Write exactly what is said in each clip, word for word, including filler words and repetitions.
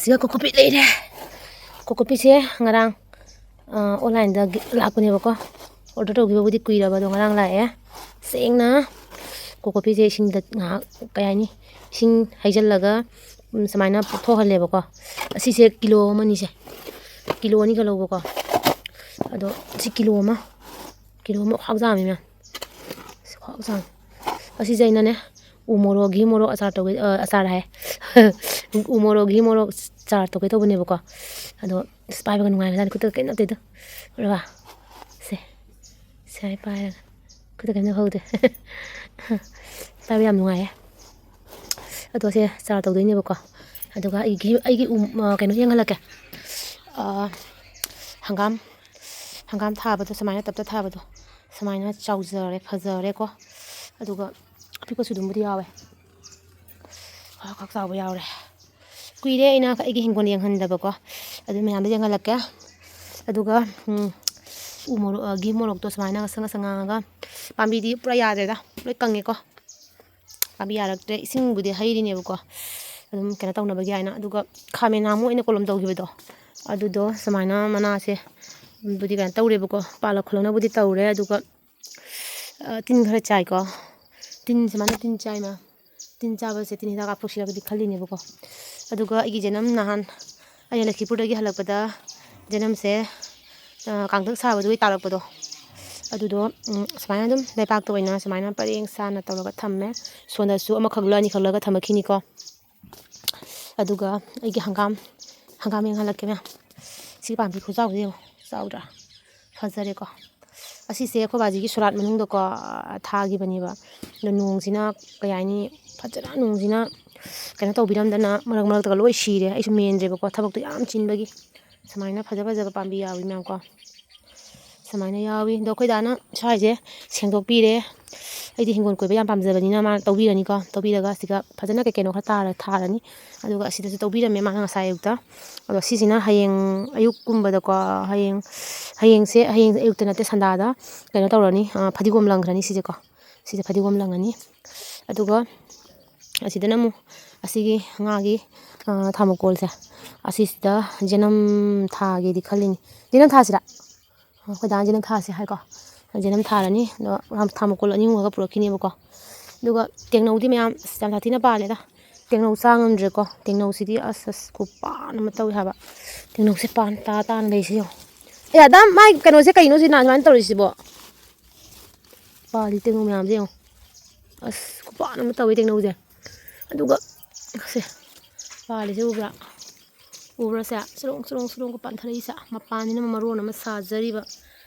ꯁꯤꯒ ꯀꯣꯀꯣꯄꯤꯠ ꯂꯩꯔꯦ꯫ ꯀꯣꯀꯣꯄꯤꯠꯁꯦ ꯉꯔꯥꯡ, ꯑ, online ꯗꯒꯤ ꯂꯥꯛꯄꯅꯦꯕꯀꯣ꯫ Order ꯇꯧꯈꯤꯕꯕꯨꯗꯤ ꯀꯨꯏꯔꯕ, ꯑꯗꯣ ꯉꯔꯥꯡ ꯂꯥꯛꯑꯦ꯫ ꯁꯦꯡꯅ ꯀꯣꯀꯣꯄꯤꯠꯁꯦ ꯏꯁꯤꯡꯗ ꯉꯥꯏꯍꯥꯛ, ꯀꯩ ꯍꯥꯏꯅꯤ, ꯏꯁꯤꯡ ꯍꯩꯖꯤꯜꯂꯒ, ꯎꯝ, ꯁꯨꯃꯥꯏꯅ ꯄꯣꯞꯊꯣꯛꯍꯜꯂꯦꯕꯀꯣ꯫ ꯑꯁꯤꯁꯦ ꯀꯤꯂꯣ ꯑꯃꯅꯤꯁꯦ, ꯀꯤꯂꯣ ꯑꯅꯤꯒ ꯂꯧꯕꯀꯣ꯫ ꯑꯗꯣ ꯁꯤ ꯀꯤꯂꯣ ꯑꯃ, ꯀꯤꯂꯣ ꯑꯃ ꯈ꯭ꯋꯥꯎ ꯆꯥꯝꯃꯤ ꯃꯌꯥꯝ꯫ ꯁꯤ ꯈ꯭ꯋꯥꯎ ꯆꯥꯝꯃꯤ꯫ ꯑꯁꯤꯁꯦ ꯑꯩꯅꯅꯦ, ꯎ ꯃꯣꯔꯣꯛ, ꯘꯤ ꯃꯣꯔꯣꯛ ꯑꯆꯥꯔ ꯇꯧꯒꯦ, ꯑ, ꯑꯆꯥꯔ ꯍꯥꯏ꯫ ꯎ ꯃꯣꯔꯣꯛ, ꯘꯤ ꯃꯣꯔꯣꯛ ꯆꯥꯔ ꯇꯧꯒꯦ ꯇꯧꯕꯅꯦꯕꯀꯣ꯫ ꯑꯗꯣ ꯑꯁ, ꯄꯥꯏꯕꯒ ꯅꯨꯡꯉꯥꯏꯕꯖꯥꯠꯅꯤ, ꯈꯨꯠꯇꯒ ꯀꯩꯝ ꯅꯞꯇꯦꯗ꯫ ꯎꯔꯕ? ꯁꯦ, ꯁꯦ ꯍꯥꯏ ꯄꯥꯏꯔꯒ꯫ ꯈꯨꯠꯇ ꯀꯩꯝ ꯅꯞꯍꯧꯗꯦ꯫ ꯄꯥꯏꯕ ꯌꯥꯝ ꯅꯨꯡꯉꯥꯏꯌꯦ꯫ ꯑꯗꯣ ꯁꯦ ꯆꯥꯔ ꯇꯧꯗꯣꯏꯅꯦꯕꯀꯣ꯫ ꯑꯗꯨꯒ ꯑꯩꯒꯤ, ꯑꯩꯒꯤ ꯎ-, ꯑ, ꯀꯩꯅꯣ ꯌꯦꯡꯍꯜꯂꯛꯀꯦ꯫ ꯑ, ꯍꯪꯒꯥꯝ, ꯍꯪꯒꯥꯝ ꯊꯥꯕꯗꯣ, ꯁꯨꯃꯥꯏꯅ ꯇꯞꯇ ꯊꯥꯕꯗꯣ, ꯁꯨꯃꯥꯏꯅ ꯆꯥꯎꯖꯔꯦ, ꯐꯖꯔꯦꯀꯣ꯫ ꯑꯗꯨꯒ ꯑꯄꯤꯛꯄꯁꯨ ꯑꯗꯨꯝꯕꯨꯗꯤ ꯌꯥꯎꯋꯦ꯫ ꯈꯔ ꯈꯛ ꯆꯥꯎꯕ ꯌꯥꯎꯔꯦ꯫ ꯀꯨꯏꯔꯦ ꯑꯩꯅ ꯑꯩꯒꯤ ꯍꯤꯡꯒꯣꯜ ꯌꯦꯡꯍꯟꯗꯕꯀꯣ꯫ ꯑꯗꯨ ꯃꯌꯥꯝꯗꯣ ꯌꯦꯡꯍꯜꯂꯛꯀꯦ꯫ ꯑꯗꯨꯒ, ꯎꯝ, ꯎ ꯃꯣꯔꯣꯛ, ꯑ, ꯘꯤ ꯃꯣꯔꯣꯛꯇꯣ ꯁꯨꯃꯥꯏꯅ ꯉꯁꯪ ꯉꯁꯪ ꯉꯥꯡꯉꯒ, ꯄꯥꯝꯕꯤꯗꯤ ꯄꯨꯔꯥ ꯌꯥꯗ꯭ꯔꯦꯗ, ꯂꯣꯏ ꯀꯪꯉꯦꯀꯣ꯫ ꯄꯥꯝꯕꯤ ꯌꯥꯔꯛꯇ꯭ꯔꯦ꯫ ꯏꯁꯤꯡꯕꯨꯗꯤ ꯍꯩꯔꯤꯅꯦꯕꯀꯣ, ꯑꯗꯨꯝ ꯀꯩꯅꯣ ꯇꯧꯅꯕꯒꯤ ꯍꯥꯏꯅ꯫ ꯑꯗꯨꯒ ꯈꯥꯃꯦꯟ ꯅꯍꯥꯟꯃꯨꯛ ꯑꯩꯅ ꯀꯣꯂꯣꯝ ꯇꯧꯈꯤꯕꯗꯣ, ꯑꯗꯨꯗꯣ ꯁꯨꯃꯥꯏꯅ ꯃꯅꯥꯁꯦ ꯕꯨꯗꯤ ꯀꯩꯅꯣ ꯇꯧꯔꯦꯕꯀꯣ, ꯄꯥꯜꯂ ꯈꯣꯠꯂꯛꯅꯕꯨꯗꯤ ꯇꯧꯔꯦ꯫ ꯑꯗꯨꯒ, ꯑ, ꯇꯤꯟ ꯈꯔ ꯆꯥꯏꯀꯣ꯫ ꯇꯤꯟ ꯁꯨꯃꯥꯏꯅ ꯇꯤꯟ ꯆꯥꯏ ꯃꯌꯥꯝ꯫ ꯇꯤꯟ ꯆꯥꯕꯁꯦ ꯇꯤꯟ ꯍꯤꯗꯥꯛ ꯀꯥꯞꯊꯣꯛꯁꯤꯔꯒꯗꯤ ꯈꯜꯂꯤꯅꯦꯕꯀꯣ꯫ ꯑꯗꯨꯒ ꯑꯩꯒꯤ ꯖꯅꯝ ꯅꯍꯥꯟ ꯑꯩꯅ ꯂꯛꯈꯤꯄꯨꯔꯗꯒꯤ ꯍꯜꯂꯛꯄꯗ ꯖꯅꯝꯁꯦ, ꯑ, ꯀꯥꯡꯇꯛ ꯁꯥꯕꯗꯨꯒꯤ ꯇꯥꯔꯛꯄꯗꯣ, ꯑꯗꯨꯗꯣ, ꯎꯝ, ꯁꯨꯃꯥꯏꯅ ꯑꯗꯨꯝ ꯂꯩꯕꯥꯛꯇ ꯑꯣꯏꯅ ꯁꯨꯃꯥꯏꯅ ꯄꯔꯦꯡ ꯁꯥꯅ ꯇꯧꯔꯒ ꯊꯝꯃꯦ꯫ ꯁꯣꯝꯗꯁꯨ ꯑꯃꯈꯛꯂ ꯑꯅꯤꯈꯛꯂꯒ ꯊꯝꯃꯛꯈꯤꯅꯤꯀꯣ꯫ ꯑꯗꯨꯒ ꯑꯩꯒꯤ ꯍꯪꯒꯥꯝ, ꯍꯪꯒꯥꯝ ꯌꯦꯡꯍꯜꯂꯛꯀꯦ ꯃꯌꯥꯝ꯫ ꯁꯤ ꯄꯥꯝꯕꯤ ꯈꯨꯆꯥꯎꯁꯦ ꯌꯦꯡꯉꯣ, ꯆꯥꯎꯗ꯭ꯔꯥ? ꯐꯖꯔꯦꯀꯣ꯫ ꯑꯁꯤꯁꯦ ꯑꯩꯈꯣꯏ ꯕꯥꯖꯤꯒꯤ ꯁꯣꯔꯥꯠ ꯃꯅꯨꯡꯗꯀꯣ, ꯊꯥꯈꯤꯕꯅꯦꯕ꯫ ꯑꯗꯣ ꯅꯣꯡꯁꯤꯅ, ꯀꯩ ꯍꯥꯏꯅꯤ, ꯐꯖꯅ ꯅꯣꯡꯁꯤꯅ ꯀꯩꯅꯣ ꯇꯧꯕꯤꯔꯝꯗꯅ ꯃꯔꯛ ꯃꯔꯛꯇꯒ ꯂꯣꯏ ꯁꯤꯔꯦ꯫ ꯑꯩꯁꯨ ꯃꯦꯟꯗ꯭ꯔꯦꯕꯀꯣ, ꯊꯕꯛꯇꯣ ꯌꯥꯝ ꯆꯤꯟꯕꯒꯤ꯫ ꯁꯨꯃꯥꯏꯅ ꯐꯖ ꯐꯖꯕ ꯄꯥꯝꯕꯤ ꯌꯥꯎꯏ ꯃꯌꯥꯝ ꯀꯣ꯫ ꯁꯨꯃꯥꯏꯅ ꯌꯥꯎꯏ꯫ ꯑꯗꯣ ꯑꯩꯈꯣꯏ ꯗꯥꯅ ꯁ꯭ꯋꯥꯏꯁꯦ ꯁꯦꯡꯗꯣꯛꯄꯤꯔꯦ꯫ ꯑꯩꯗꯤ ꯍꯤꯡꯒꯣꯜ ꯀꯣꯏꯕ ꯌꯥꯝ ꯄꯥꯝꯖꯕꯅꯤꯅ ꯃꯥꯅ ꯇꯧꯕꯤꯔꯅꯤꯀꯣ꯫ ꯇꯧꯕꯤꯔꯒ ꯑꯁꯤꯗ ꯐꯖꯅ ꯀꯩ ꯀꯩꯅꯣ ꯈꯔ ꯇꯥꯔ-, ꯊꯥꯔꯅꯤ꯫ ꯑꯗꯨꯒ ꯑꯁꯤꯗꯁꯨ ꯇꯧꯕꯤꯔꯝꯃꯦ ꯃꯥꯅ ꯉꯁꯥꯏ ꯑꯌꯨꯛꯇ꯫ ꯑꯗꯣ ꯁꯤꯁꯤꯅ ꯍꯌꯦꯡ ꯑꯌꯨꯛꯀꯨꯝꯕꯗꯀꯣ, ꯍꯌꯦꯡ, ꯍꯌꯦꯡꯁꯦ, ꯍꯌꯦꯡ ꯑꯌꯨꯛꯇ ꯅꯠꯇꯦ, ꯁꯟꯗꯥꯗ ꯀꯩꯅꯣ ꯇꯧꯔꯅꯤ, ꯑ, ꯐꯗꯤꯒꯣꯝ ꯂꯪꯈ꯭ꯔꯅꯤ ꯁꯤꯁꯦꯀꯣ꯫ ꯁꯤꯁꯦ ꯐꯗꯤꯒꯣꯝ ꯂꯪꯉꯅꯤ꯫ ꯑꯗꯨꯒ ꯑꯁꯤꯗꯅ ꯑꯃꯨꯛ ꯑꯁꯤꯒꯤ ꯉꯥꯒꯤ, ꯑ, ꯊꯥꯃꯨꯀꯣꯜꯁꯦ, ꯑꯁꯤꯁꯤꯗ ꯖꯅꯝ ꯊꯥꯒꯦꯗꯤ ꯈꯜꯂꯤꯅꯤ꯫ ꯖꯅꯝ ꯊꯥꯁꯤꯔꯥ? ꯑ, ꯑꯩꯈꯣꯏ ꯗꯥꯅ ꯖꯅꯝ ꯊꯥꯁꯦ ꯍꯥꯏꯀꯣ꯫ ꯖꯅꯝ ꯊꯥꯔꯅꯤ꯫ ꯑꯗꯣ ꯊꯥꯃꯨꯀꯣꯜ ꯑꯅꯤ ꯑꯍꯨꯝꯒ ꯄꯨꯔꯛꯈꯤꯅꯦꯕꯀꯣ꯫ ꯑꯗꯨꯒ ꯇꯦꯡꯅꯧꯗꯤ ꯃꯌꯥꯝ ꯑꯁ ꯌꯥꯝ ꯁꯥꯊꯤꯅ ꯄꯥꯜꯂꯦꯗ꯫ ꯇꯦꯡꯅꯧ ꯆꯥ ꯉꯝꯗ꯭ꯔꯦꯀꯣ꯫ ꯇꯦꯡꯅꯧꯁꯤꯗꯤ ꯑꯁ, ꯑꯁ, ꯈꯨꯄꯥꯟ ꯑꯃ ꯇꯧꯏ ꯍꯥꯏꯕ꯫ ꯇꯦꯡꯅꯧꯁꯦ ꯄꯥꯟ ꯇꯥ ꯇꯥꯅ ꯂꯩꯁꯦ ꯌꯦꯡꯉꯣ꯫ ꯑꯦ, ꯑꯗꯥ ꯃꯥꯏ ꯀꯩꯅꯣꯁꯦ ꯀꯩꯅꯣ ꯁꯤ ꯅꯍꯥꯟ ꯁꯨꯃꯥꯏꯅ ꯇꯧꯔꯤꯁꯤꯕꯣ? ꯄꯥꯜꯂꯤ ꯇꯦꯡꯅꯧ ꯃꯌꯥꯝꯁꯦ ꯌꯦꯡꯉꯣ꯫ ꯑꯁ, ꯈꯨꯄꯥꯟ ꯑꯃ ꯇꯧꯋꯤ ꯇꯦꯡꯅꯧꯁꯦ꯫ ꯑꯗꯨꯒ ꯁꯦ, ꯄꯥꯜꯂꯤꯁꯦ ꯎꯕ꯭ꯔꯥ? ꯎꯕ꯭ꯔꯥ ꯁꯦ? ꯆꯨꯔꯣꯡ, ꯆꯨꯔꯣꯡ, ꯆꯨꯔꯣꯡꯒ ꯄꯥꯟꯊꯔꯛꯏꯁꯦ꯫ ꯃꯄꯥꯟꯁꯤꯅ ꯃꯔꯣꯟ ꯑꯃ ꯁꯥꯖꯔꯤꯕ꯫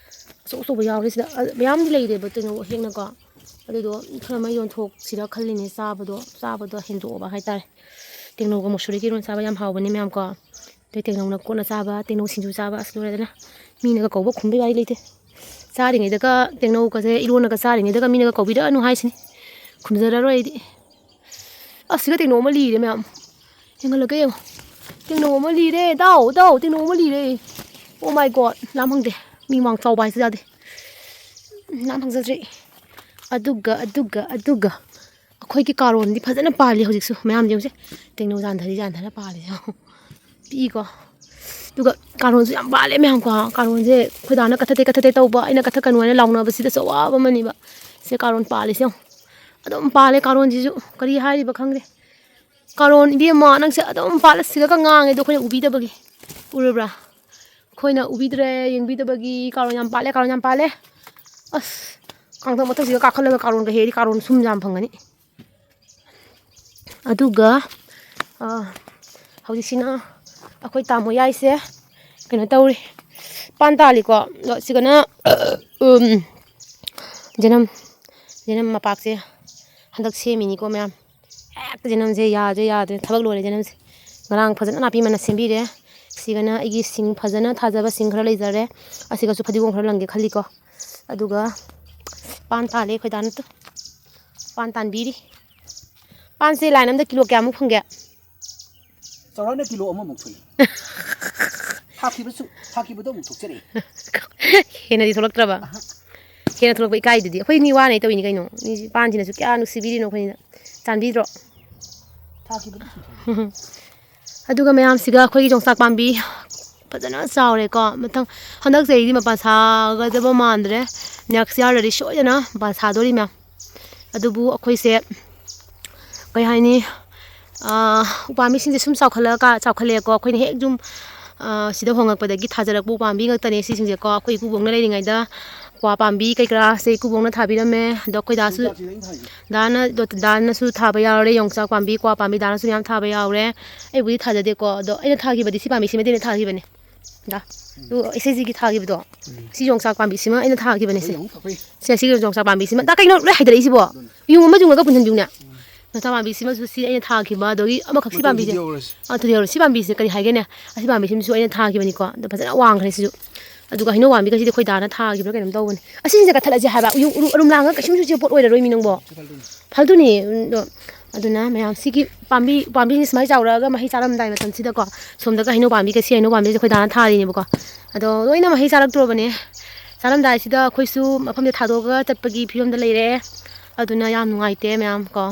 ꯑꯆꯧ ꯑꯆꯧꯕ ꯌꯥꯎꯔꯤ ꯁꯤꯗ꯫ ꯑ, ꯃꯌꯥꯝꯗꯤ ꯂꯩꯔꯦꯕ ꯇꯦꯡꯅꯧ ꯍꯦꯛꯅꯀꯣ꯫ ꯑꯗꯨꯗꯣ ꯈꯔ ꯑꯃ ꯌꯣꯟꯊꯣꯛꯁꯤꯔꯥ ꯈꯜꯂꯤꯅꯦ, ꯆꯥꯕꯗꯣ, ꯆꯥꯕꯗꯣ ꯍꯦꯟꯗꯣꯛꯑꯕ ꯍꯥꯏꯇꯥꯔꯦ꯫ ꯇꯦꯡꯅꯧꯒ ꯃꯨꯁꯨꯔꯤꯒ ꯏꯔꯣꯟ ꯆꯥꯕ ꯌꯥꯝ ꯍꯥꯎꯕꯅꯦ ꯃꯌꯥꯝꯀꯣ꯫ ꯑꯗꯩ ꯇꯦꯡꯅꯧꯅ ꯀꯣꯠꯂ ꯆꯥꯕ, ꯇꯦꯡꯅꯧ ꯁꯤꯡꯖꯨ ꯆꯥꯕ, ꯑꯁ, ꯂꯣꯏꯔꯦꯗꯅ꯫ ꯃꯤꯅꯒ ꯀꯧꯕ ꯈꯨꯝꯕꯩ ꯋꯥꯔꯤ ꯂꯩꯇꯦ꯫ ꯆꯥꯔꯤꯉꯩꯗꯒ ꯇꯦꯡꯅꯧꯒꯁꯦ ꯏꯔꯣꯟꯂꯒ ꯆꯥꯔꯤꯉꯩꯗꯒ ꯃꯤꯅꯒ ꯀꯧꯕꯤꯔꯛꯑꯅꯨ ꯍꯥꯏꯁꯤꯅꯤ꯫ ꯈꯨꯝꯖꯔꯔꯣꯏ ꯑꯩꯗꯤ꯫ ꯑꯁ, ꯁꯤꯒ ꯇꯦꯡꯅꯧ ꯑꯃ ꯂꯤꯔꯦ ꯃꯌꯥꯝ꯫ ꯌꯦꯡꯍꯜꯂꯛꯀꯦ ꯌꯦꯡꯉꯣ꯫ ꯇꯦꯡꯅꯧ ꯑꯃ ꯂꯤꯔꯦ꯫ ꯇꯥꯎ, ꯇꯥꯎ, ꯇꯦꯡꯅꯧ ꯑꯃ ꯂꯤꯔꯦ꯫ Oh my God, ꯂꯥꯝ ꯐꯪꯗꯦ꯫ ꯃꯤ ꯃꯥꯡ ꯆꯥꯎꯕ ꯍꯥꯏꯁꯨ ꯌꯥꯗꯦ꯫ ꯂꯥꯝ ꯐꯪꯖꯗ꯭ꯔꯦ꯫ ꯑꯗꯨꯒ, ꯑꯗꯨꯒ, ꯑꯗꯨꯒ ꯑꯩꯈꯣꯏꯒꯤ ꯀꯥꯔꯣꯟꯗꯤ ꯐꯖꯅ ꯄꯥꯜꯂꯤ ꯍꯧꯖꯤꯛꯁꯨ꯫ ꯃꯌꯥꯝ ꯌꯦꯡꯉꯨꯁꯦ꯫ ꯇꯦꯡꯅꯧ ꯌꯥꯟꯊꯔꯤ, ꯌꯥꯟꯊꯔ ꯄꯥꯜꯂꯤ꯫ ꯄꯤꯛꯏꯀꯣ꯫ ꯑꯗꯨꯒ ꯀꯥꯔꯣꯟꯁꯨ ꯌꯥꯝ ꯄꯥꯜꯂꯦ ꯃꯌꯥꯝꯀꯣ꯫ ꯀꯥꯔꯣꯟꯁꯦ ꯑꯩꯈꯣꯏ ꯗꯥꯅ "ꯀꯠꯊꯠꯇꯦ, ꯀꯠꯊꯠꯇꯦ" ꯇꯧꯕ, ꯑꯩꯅ "ꯀꯠꯊꯠꯀꯅꯨ" ꯍꯥꯏꯅ ꯂꯥꯎꯅꯕꯁꯤꯗꯁꯨ ꯑꯋꯥꯕ ꯑꯃꯅꯦꯕ꯫ ꯁꯦ ꯀꯥꯔꯣꯟ ꯄꯥꯜꯂꯤꯁꯦ ꯌꯦꯡꯉꯣ꯫ ꯑꯗꯨꯝ ꯄꯥꯜꯂꯦ ꯀꯥꯔꯣꯟꯁꯤꯁꯨ꯫ ꯀꯔꯤ ꯍꯥꯏꯔꯤꯕ ꯈꯪꯗꯦ꯫ ꯀꯥꯔꯣꯟ ꯏꯕꯦꯝꯃ, ꯅꯪꯁꯦ ꯑꯗꯨꯝ ꯄꯥꯜꯂ ꯁꯤꯔꯒ ꯉꯥꯡꯉꯦ ꯑꯗꯣ ꯑꯩꯈꯣꯏꯅ ꯎꯕꯤꯗꯕꯒꯤ꯫ ꯎꯔꯕ꯭ꯔꯥ? ꯑꯩꯈꯣꯏꯅ ꯎꯕꯤꯗ꯭ꯔꯦ, ꯌꯦꯡꯕꯤꯗꯕꯒꯤ꯫ ꯀꯥꯔꯣꯟ ꯌꯥꯝ ꯄꯥꯜꯂꯦ, ꯀꯥꯔꯣꯟ ꯌꯥꯝ ꯄꯥꯜꯂꯦ꯫ ꯑꯁ, ꯀꯥꯡꯊꯛ ꯃꯊꯛꯁꯤꯒ ꯀꯥꯈꯠꯂꯒ ꯀꯥꯔꯣꯟꯒ ꯍꯦꯛꯑꯗꯤ ꯀꯥꯔꯣꯟ ꯁꯨꯝ ꯌꯥꯝ ꯐꯪꯒꯅꯤ꯫ ꯑꯗꯨꯒ, ꯑ, ꯍꯧꯖꯤꯛꯁꯤꯅ ꯑꯩꯈꯣꯏ ꯇꯥꯃꯣ ꯌꯥꯏꯁꯦ ꯀꯩꯅꯣ ꯇꯧꯔꯤ, ꯄꯥꯟ ꯇꯥꯜꯂꯤꯀꯣ꯫ ꯑꯗꯣ ꯁꯤꯒꯅ, ꯎꯝ, ꯖꯅꯝ, ꯖꯅꯝ ꯃꯄꯥꯛꯁꯦ ꯍꯟꯗꯛ ꯁꯦꯝꯃꯤꯅꯤꯀꯣ ꯃꯌꯥꯝ꯫ ꯍꯦꯛꯇ ꯖꯅꯝꯁꯦ ꯌꯥꯗ꯭ꯔꯦ, ꯌꯥꯗ꯭ꯔꯦ, ꯊꯕꯛ ꯂꯣꯏꯔꯦ ꯖꯅꯝꯁꯦ꯫ ꯉꯔꯥꯡ ꯐꯖꯅ ꯅꯥꯄꯤ ꯃꯅꯥ ꯁꯦꯝꯕꯤꯔꯦ꯫ ꯁꯤꯒꯅ ꯑꯩꯒꯤ ꯁꯤꯡ ꯐꯖꯅ ꯊꯥꯖꯕ ꯁꯤꯡ ꯈꯔ ꯂꯩꯖꯔꯦ꯫ ꯑꯁꯤꯒꯁꯨ ꯐꯗꯤꯒꯣꯝ ꯈꯔ ꯂꯪꯒꯦ ꯈꯜꯂꯤꯀꯣ꯫ ꯑꯗꯨꯒ ꯄꯥꯟ ꯇꯥꯜꯂꯦ ꯑꯩꯈꯣꯏ ꯗꯥꯅ ꯇꯨ꯫ ꯄꯥꯟ ꯇꯥꯟꯕꯤꯔꯤ꯫ ꯄꯥꯟꯁꯦ ꯂꯥꯏꯟ ꯑꯝꯗ ꯀꯤꯂꯣ ꯀꯌꯥꯃꯨꯛ ꯐꯪꯒꯦ? ꯆꯥꯎꯔꯥꯛꯅ ꯀꯤꯂꯣ ꯑꯃꯃꯨꯛ ꯊꯣꯛꯏ꯫ ꯊꯥꯈꯤꯕꯁꯨ, ꯊꯥꯈꯤꯕꯗꯣ ꯑꯃꯨꯛ ꯊꯣꯛꯆꯔꯛꯏ꯫ ꯍꯦꯟꯅꯗꯤ ꯊꯣꯛꯂꯛꯇ꯭ꯔꯕ? ꯑꯍ꯫ ꯍꯦꯟꯅ ꯊꯣꯛꯂꯛꯄ ꯏꯀꯥꯏꯗꯨꯗꯤ꯫ ꯑꯩꯈꯣꯏ ꯃꯤ ꯋꯥꯅ ꯇꯧꯔꯤꯅꯤ ꯀꯩꯅꯣ꯫ ꯃꯤ ꯄꯥꯟꯁꯤꯅꯁꯨ ꯀꯌꯥ ꯅꯨꯡꯁꯤꯕꯤꯔꯤꯅꯣ ꯑꯩꯈꯣꯏꯅ꯫ ꯆꯥꯟꯕꯤꯗ꯭ꯔꯣ? ꯑꯗꯨꯒ ꯃꯌꯥꯝꯁꯤꯒ ꯑꯩꯈꯣꯏꯒꯤ ꯌꯣꯡꯆꯥꯛ ꯄꯥꯝꯕꯤ ꯐꯖꯅ ꯆꯥꯎꯔꯦꯀꯣ꯫ ꯃꯊꯪ, ꯍꯟꯗꯛ ꯆꯍꯤꯗꯤ ꯃꯄꯥꯟ ꯁꯥꯒꯗꯕ ꯃꯥꯟꯗ꯭ꯔꯦ꯫ Next yearꯗꯗꯤ ꯁꯣꯏꯗꯅ ꯃꯄꯥꯟ ꯁꯥꯗꯣꯔꯤ ꯃꯌꯥꯝ꯫ ꯑꯗꯨꯕꯨ ꯑꯩꯈꯣꯏꯁꯦ, ꯀꯩ ꯍꯥꯏꯅꯤ, ꯎꯄꯥꯝꯕꯤꯁꯤꯡꯁꯦ ꯁꯨꯝ ꯆꯥꯎꯈꯠꯂꯛꯑꯀ-, ꯆꯥꯎꯈꯠꯂꯛꯑꯦꯀꯣ꯫ ꯑꯩꯈꯣꯏꯅ ꯍꯦꯛ ꯌꯨꯝ ꯁꯤꯗ ꯍꯣꯡꯉꯛꯄꯗꯒꯤ ꯊꯥꯖꯔꯛꯄ ꯎꯄꯥꯝꯕꯤ ꯉꯥꯛꯇꯅꯦ ꯁꯤꯁꯤꯡꯁꯦꯀꯣ꯫ ꯑꯩꯈꯣꯏ ꯏꯀꯨꯕꯣꯛꯅ ꯂꯩꯔꯤꯉꯩꯗ ꯀ꯭ꯋꯥ ꯄꯥꯝꯕꯤ ꯀꯩꯀꯔꯥꯁꯦ ꯏꯀꯨꯕꯣꯛꯅ ꯊꯥꯕꯤꯔꯝꯃꯦ꯫ ꯑꯗꯣ ꯑꯩꯈꯣꯏ ꯗꯥꯁꯨ, ꯗꯥꯅ, ꯗꯥꯅꯁꯨ ꯊꯥꯕ ꯌꯥꯎꯔꯦ꯫ ꯌꯣꯡꯆꯥꯛ ꯄꯥꯝꯕꯤ, ꯀ꯭ꯋꯥ ꯄꯥꯝꯕꯤ ꯗꯥꯅꯁꯨ ꯃꯌꯥꯝ ꯊꯥꯕ ꯌꯥꯎꯔꯦ꯫ ꯑꯩꯕꯨꯗꯤ ꯊꯥꯖꯗꯦꯀꯣ, ꯑꯗꯣ ꯑꯩꯅ ꯊꯥꯈꯤꯕꯗꯤ ꯁꯤ ꯄꯥꯝꯕꯤꯁꯤꯃꯗꯤ ꯑꯩꯅ ꯊꯥꯈꯤꯕꯅꯦ꯫ ꯗꯥ, ꯑꯗꯨ ꯏꯆꯦꯁꯤꯒꯤ ꯊꯥꯈꯤꯕꯗꯣ, ꯁꯤ ꯌꯣꯡꯆꯥꯛ ꯄꯥꯝꯕꯤꯁꯤꯃ ꯑꯩꯅ ꯊꯥꯈꯤꯕꯅꯦ ꯁꯦ꯫ ꯁꯦ, ꯁꯤꯒꯤ ꯌꯣꯡꯆꯥꯛ ꯄꯥꯝꯕꯤꯁꯤꯃ꯫ ꯗꯥ, ꯀꯩꯅꯣ ꯂꯣꯏ ꯍꯥꯏꯗꯔꯛꯏꯁꯤꯕꯣ? ꯌꯨꯡ ꯑꯃ ꯌꯨꯡꯉꯒ ꯄꯨꯟꯁꯤꯟꯕꯤꯌꯨꯅꯦ꯫ ꯌꯣꯡꯆꯥꯛ ꯄꯥꯝꯕꯤꯁꯤꯃꯁꯨ ꯁꯤ ꯑꯩꯅ ꯊꯥꯈꯤꯕ, ꯑꯗꯒꯤ ꯑꯃꯈꯛ ꯁꯤ ꯄꯥꯝꯕꯤꯁꯦ꯫ ꯑꯥ, ꯊꯨꯗꯦꯛꯍꯧꯔꯣ꯫ ꯁꯤ ꯄꯥꯝꯕꯤꯁꯦ ꯀꯔꯤ ꯍꯥꯏꯒꯦꯅꯦ? ꯑꯁꯤ ꯄꯥꯝꯕꯤꯁꯤꯃꯁꯨ ꯑꯩꯅ ꯊꯥꯈꯤꯕꯅꯤꯀꯣ꯫ ꯑꯗꯣ ꯐꯖꯅ ꯋꯥꯡꯈ꯭ꯔꯦ ꯁꯤꯁꯨ꯫ ꯑꯗꯨꯒ ꯍꯩꯅꯧ ꯄꯥꯝꯕꯤꯒꯁꯤꯗꯤ ꯑꯩꯈꯣꯏ ꯗꯥꯅ ꯊꯥꯈꯤꯕ꯭ꯔꯥ ꯀꯩꯅꯣꯝ ꯇꯧꯕꯅꯤ꯫ ꯑꯁꯤꯁꯤꯡꯁꯦ ꯀꯛꯊꯠꯂꯁꯦ ꯍꯥꯏꯕ꯫ ꯎꯔꯨꯝ, ꯎꯔꯨꯝ ꯂꯥꯡꯉꯒ ꯀꯩꯁꯨꯝ ꯁꯨꯁꯦ ꯄꯣꯠ ꯑꯣꯏꯔꯔꯣꯏ ꯃꯤ ꯅꯪꯕꯣ꯫ ꯐꯥꯜꯇꯨꯅꯤ꯫ ꯑꯗꯣ, ꯑꯗꯨꯅ ꯃꯌꯥꯝ ꯁꯤꯒꯤ ꯄꯥꯝꯕꯤ, ꯄꯥꯝꯕꯤꯁꯤꯡꯁꯦ ꯁꯨꯃꯥꯏꯅ ꯆꯥꯎꯔꯛꯑꯒ ꯃꯍꯩ ꯆꯥꯔꯝꯗꯥꯏ ꯃꯇꯝꯁꯤꯗꯀꯣ, ꯁꯣꯝꯗꯒ ꯍꯩꯅꯧ ꯄꯥꯝꯕꯤꯒ, ꯁꯤ ꯍꯩꯅꯧ ꯄꯥꯝꯕꯤꯁꯦ ꯑꯩꯈꯣꯏ ꯗꯥꯅ ꯊꯥꯔꯤꯅꯦꯕꯀꯣ꯫ ꯑꯗꯣ ꯂꯣꯏꯅ ꯃꯍꯩ ꯆꯥꯔꯛꯇ꯭ꯔꯣꯕꯅꯦ꯫ ꯆꯥꯔꯝꯗꯥꯏꯁꯤꯗ ꯑꯩꯈꯣꯏꯁꯨ ꯃꯐꯝꯁꯦ ꯊꯥꯗꯣꯛꯑꯒ ꯆꯠꯄꯒꯤ ꯐꯤꯕꯝꯗ ꯂꯩꯔꯦ꯫ ꯑꯗꯨꯅ ꯌꯥꯝ ꯅꯨꯡꯉꯥꯏꯇꯦ ꯃꯌꯥꯝ ꯀꯣ꯫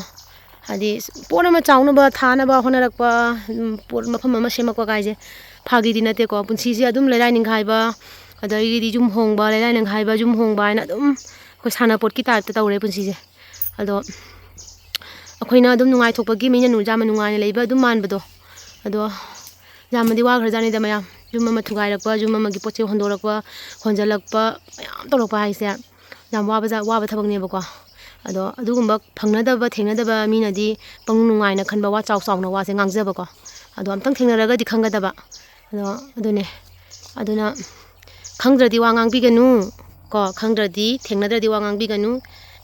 ꯍꯥꯏꯗꯤ ꯄꯣꯠ ꯑꯃ ꯆꯥꯎꯅꯕ, ꯊꯥꯅꯕ ꯍꯣꯠꯅꯔꯛꯄ, ꯎꯝ, ꯄꯣꯠ, ꯃꯐꯝ ꯑꯃ ꯁꯦꯝꯃꯛꯄ ꯀꯥꯏꯁꯦ ꯐꯥꯒꯤꯗꯤ ꯅꯠꯇꯦꯀꯣ꯫ ꯄꯨꯟꯁꯤꯁꯦ ꯑꯗꯨꯝ ꯂꯩꯔꯥꯏ ꯅꯤꯡꯈꯥꯏꯕ, ꯑꯗꯒꯤꯗꯤ ꯌꯨꯝ ꯍꯣꯡꯕ, ꯂꯩꯔꯥꯏ ꯅꯤꯡꯈꯥꯏꯕ, ꯌꯨꯝ ꯍꯣꯡꯕ ꯍꯥꯏꯅ ꯑꯗꯨꯝ ꯑꯩꯈꯣꯏ ꯁꯥꯟꯅꯄꯣꯠꯀꯤ typeꯇ ꯇꯧꯔꯦ ꯄꯨꯟꯁꯤꯁꯦ꯫ ꯑꯗꯣ ꯑꯩꯈꯣꯏꯅ ꯑꯗꯨꯝ ꯅꯨꯡꯉꯥꯏꯊꯣꯛꯄꯒꯤ, ꯃꯤꯅ ꯅꯨ-, ꯌꯥꯝꯅ ꯅꯨꯡꯉꯥꯏꯅ ꯂꯩꯕ ꯑꯗꯨꯝ ꯃꯥꯟꯕꯗꯣ꯫ ꯑꯗꯣ ꯌꯥꯝꯅꯗꯤ ꯋꯥꯈ꯭ꯔꯖꯥꯠꯅꯤꯗ ꯃꯌꯥꯝ꯫ ꯌꯨꯝ ꯑꯃ ꯊꯨꯒꯥꯏꯔꯛꯄ, ꯌꯨꯝ ꯑꯃꯒꯤ ꯄꯣꯠ ꯆꯩ ꯍꯣꯟꯗꯣꯔꯛꯄ, ꯍꯣꯟꯖꯜꯂꯛꯄ, ꯃꯌꯥꯝ ꯇꯧꯔꯛꯄ ꯍꯥꯏꯁꯦ ꯌꯥꯝ ꯋꯥꯕꯖꯥ-, ꯋꯥꯕ ꯊꯕꯛꯅꯦꯕꯀꯣ꯫ ꯑꯗꯣ ꯑꯗꯨꯒꯨꯝꯕ ꯐꯪꯅꯗꯕ, ꯊꯦꯡꯅꯗꯕ ꯃꯤꯅꯗꯤ ꯄꯪꯅꯨꯡ ꯅꯨꯡꯉꯥꯏꯅ ꯈꯟꯕ, ꯋꯥ ꯆꯥꯎ ꯆꯥꯎꯅ ꯋꯥꯁꯦ ꯉꯥꯡꯖꯕꯀꯣ꯫ ꯑꯗꯣ ꯑꯝꯇꯪ ꯊꯦꯡꯅꯔꯒꯗꯤ ꯈꯪꯒꯗꯕ꯫ ꯑꯗꯣ ꯑꯗꯨꯅꯦ꯫ ꯑꯗꯨꯅ ꯈꯪꯗ꯭ꯔꯗꯤ ꯋꯥ ꯉꯥꯡꯕꯤꯒꯅꯨ ꯀꯣ, ꯈꯪꯗ꯭ꯔꯗꯤ, ꯊꯦꯡꯅꯗ꯭ꯔꯗꯤ ꯋꯥ ꯉꯥꯡꯕꯤꯒꯅꯨ,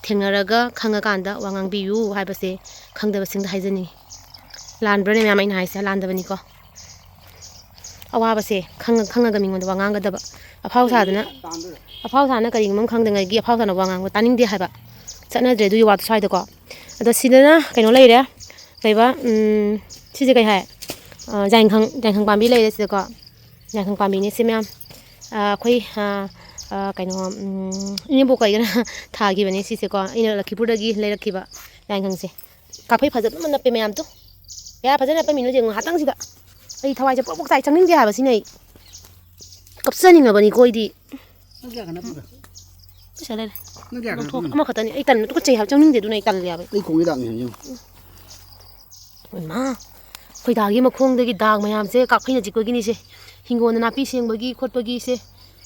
ꯊꯦꯡꯅꯔꯒ ꯈꯪꯉꯀꯥꯟꯗ ꯋꯥ ꯉꯥꯡꯕꯤꯌꯨ ꯍꯥꯏꯕꯁꯦ ꯈꯪꯗꯕꯁꯤꯡꯗ ꯍꯥꯏꯖꯅꯤꯡꯉꯤ꯫ ꯂꯥꯟꯕ꯭ꯔꯅꯦ ꯃꯌꯥꯝ ꯑꯩꯅ ꯍꯥꯏꯁꯦ? ꯂꯥꯟꯗꯕꯅꯤꯀꯣ꯫ ꯑꯋꯥꯕꯁꯦ ꯈꯪꯉ-, ꯈꯪꯉꯒ ꯃꯤꯉꯣꯟꯗ ꯋꯥ ꯉꯥꯡꯒꯗꯕ꯫ ꯑꯐꯥꯎ ꯁꯥꯗꯅ, ꯑꯐꯥꯎ ꯁꯥꯅ ꯀꯔꯤꯒꯨꯝꯕ ꯑꯃ ꯈꯪꯗꯉꯩꯒꯤ ꯑꯐꯥꯎ ꯁꯥꯅ ꯋꯥ ꯉꯥꯡꯕ ꯇꯥꯅꯤꯡꯗꯦ ꯍꯥꯏꯕ꯫ ꯆꯠꯅꯗ꯭ꯔꯦ ꯑꯗꯨꯒꯤ ꯋꯥꯗꯣ ꯁ꯭ꯋꯥꯏꯗꯀꯣ꯫ ꯑꯗꯣ ꯁꯤꯗꯅ ꯀꯩꯅꯣ ꯂꯩꯔꯦ, ꯀꯩꯕ, ꯎꯝ, ꯁꯤꯁꯦ ꯀꯩ ꯍꯥꯏ? ꯑ, ꯌꯥꯏꯉꯪ, ꯌꯥꯏꯉꯪ ꯄꯥꯝꯕꯤ ꯂꯩꯔꯦ ꯁꯤꯗꯀꯣ꯫ ꯌꯥꯏꯉꯪ ꯄꯥꯝꯕꯤꯅꯦ ꯁꯤ ꯃꯌꯥꯝ꯫ ꯑ, ꯑꯩꯈꯣꯏ, ꯑ, ꯑ, ꯀꯩꯅꯣ, ꯎꯝ, ꯏꯅꯦꯝꯕꯣꯛ ꯀꯩꯒꯅ ꯊꯥꯈꯤꯕꯅꯦ ꯁꯤꯁꯦꯀꯣ꯫ ꯑꯩꯅ ꯂꯛꯈꯤꯄꯨꯔꯗꯒꯤ ꯂꯩꯔꯛꯈꯤꯕ ꯌꯥꯏꯉꯪꯁꯦ꯫ ꯀꯥꯐꯩ ꯐꯖꯅ ꯅꯞꯄꯦ ꯃꯌꯥꯝꯗꯣ꯫ ꯀꯌꯥ ꯐꯖꯅ ꯄꯝꯃꯤꯅꯣ ꯌꯦꯡꯉꯣ ꯉꯥꯏꯍꯥꯛꯇꯪꯁꯤꯗ꯫ ꯑꯩ ꯊꯋꯥꯏꯁꯦ ꯄ꯭ꯔꯣꯛ ꯄ꯭ꯔꯣꯛ ꯆꯥꯏ, ꯆꯪꯅꯤꯡꯗꯦ ꯍꯥꯏꯕ ꯁꯤꯅ ꯑꯩ꯫ ꯀꯞꯆꯅꯤꯡꯉꯕꯅꯤꯀꯣ ꯑꯩꯗꯤ꯫ ꯅꯪ ꯀꯌꯥ ꯀꯥꯟꯅ ꯄꯨꯔꯦ? ꯄꯩꯁꯥ ꯂꯩꯔꯦ꯫ ꯅꯪ ꯀꯌꯥ ꯀꯥꯟꯅ ꯂꯧꯊꯣꯛ-, ꯄꯨꯔꯦ? ꯑꯃꯈꯛꯇꯅꯤ꯫ ꯑꯩ ꯇꯟꯕ ꯇꯨꯀꯠꯆꯩ ꯍꯥꯏꯕ, ꯆꯪꯅꯤꯡꯗꯦ ꯑꯗꯨꯅ ꯑꯩ ꯇꯜꯂꯦ ꯍꯥꯏꯕ꯫ ꯑꯩ ꯈꯣꯡꯒꯤ ꯗꯥꯛꯅꯤ ꯍꯥꯏꯕ ꯌꯦꯡꯉꯨ꯫ ꯏꯃꯥ, ꯑꯩꯈꯣꯏ ꯗꯥꯒꯤ ꯃꯈꯣꯡꯗꯒꯤ ꯗꯥꯛ ꯃꯌꯥꯝꯁꯦ ꯀꯥꯛꯐꯩꯅ ꯆꯤꯛꯄꯒꯤꯅꯤꯁꯦ꯫ ꯍꯤꯡꯒꯣꯜꯗ ꯅꯥꯄꯤ ꯁꯦꯡꯕꯒꯤ ꯈꯣꯠꯄꯒꯤꯁꯦ꯫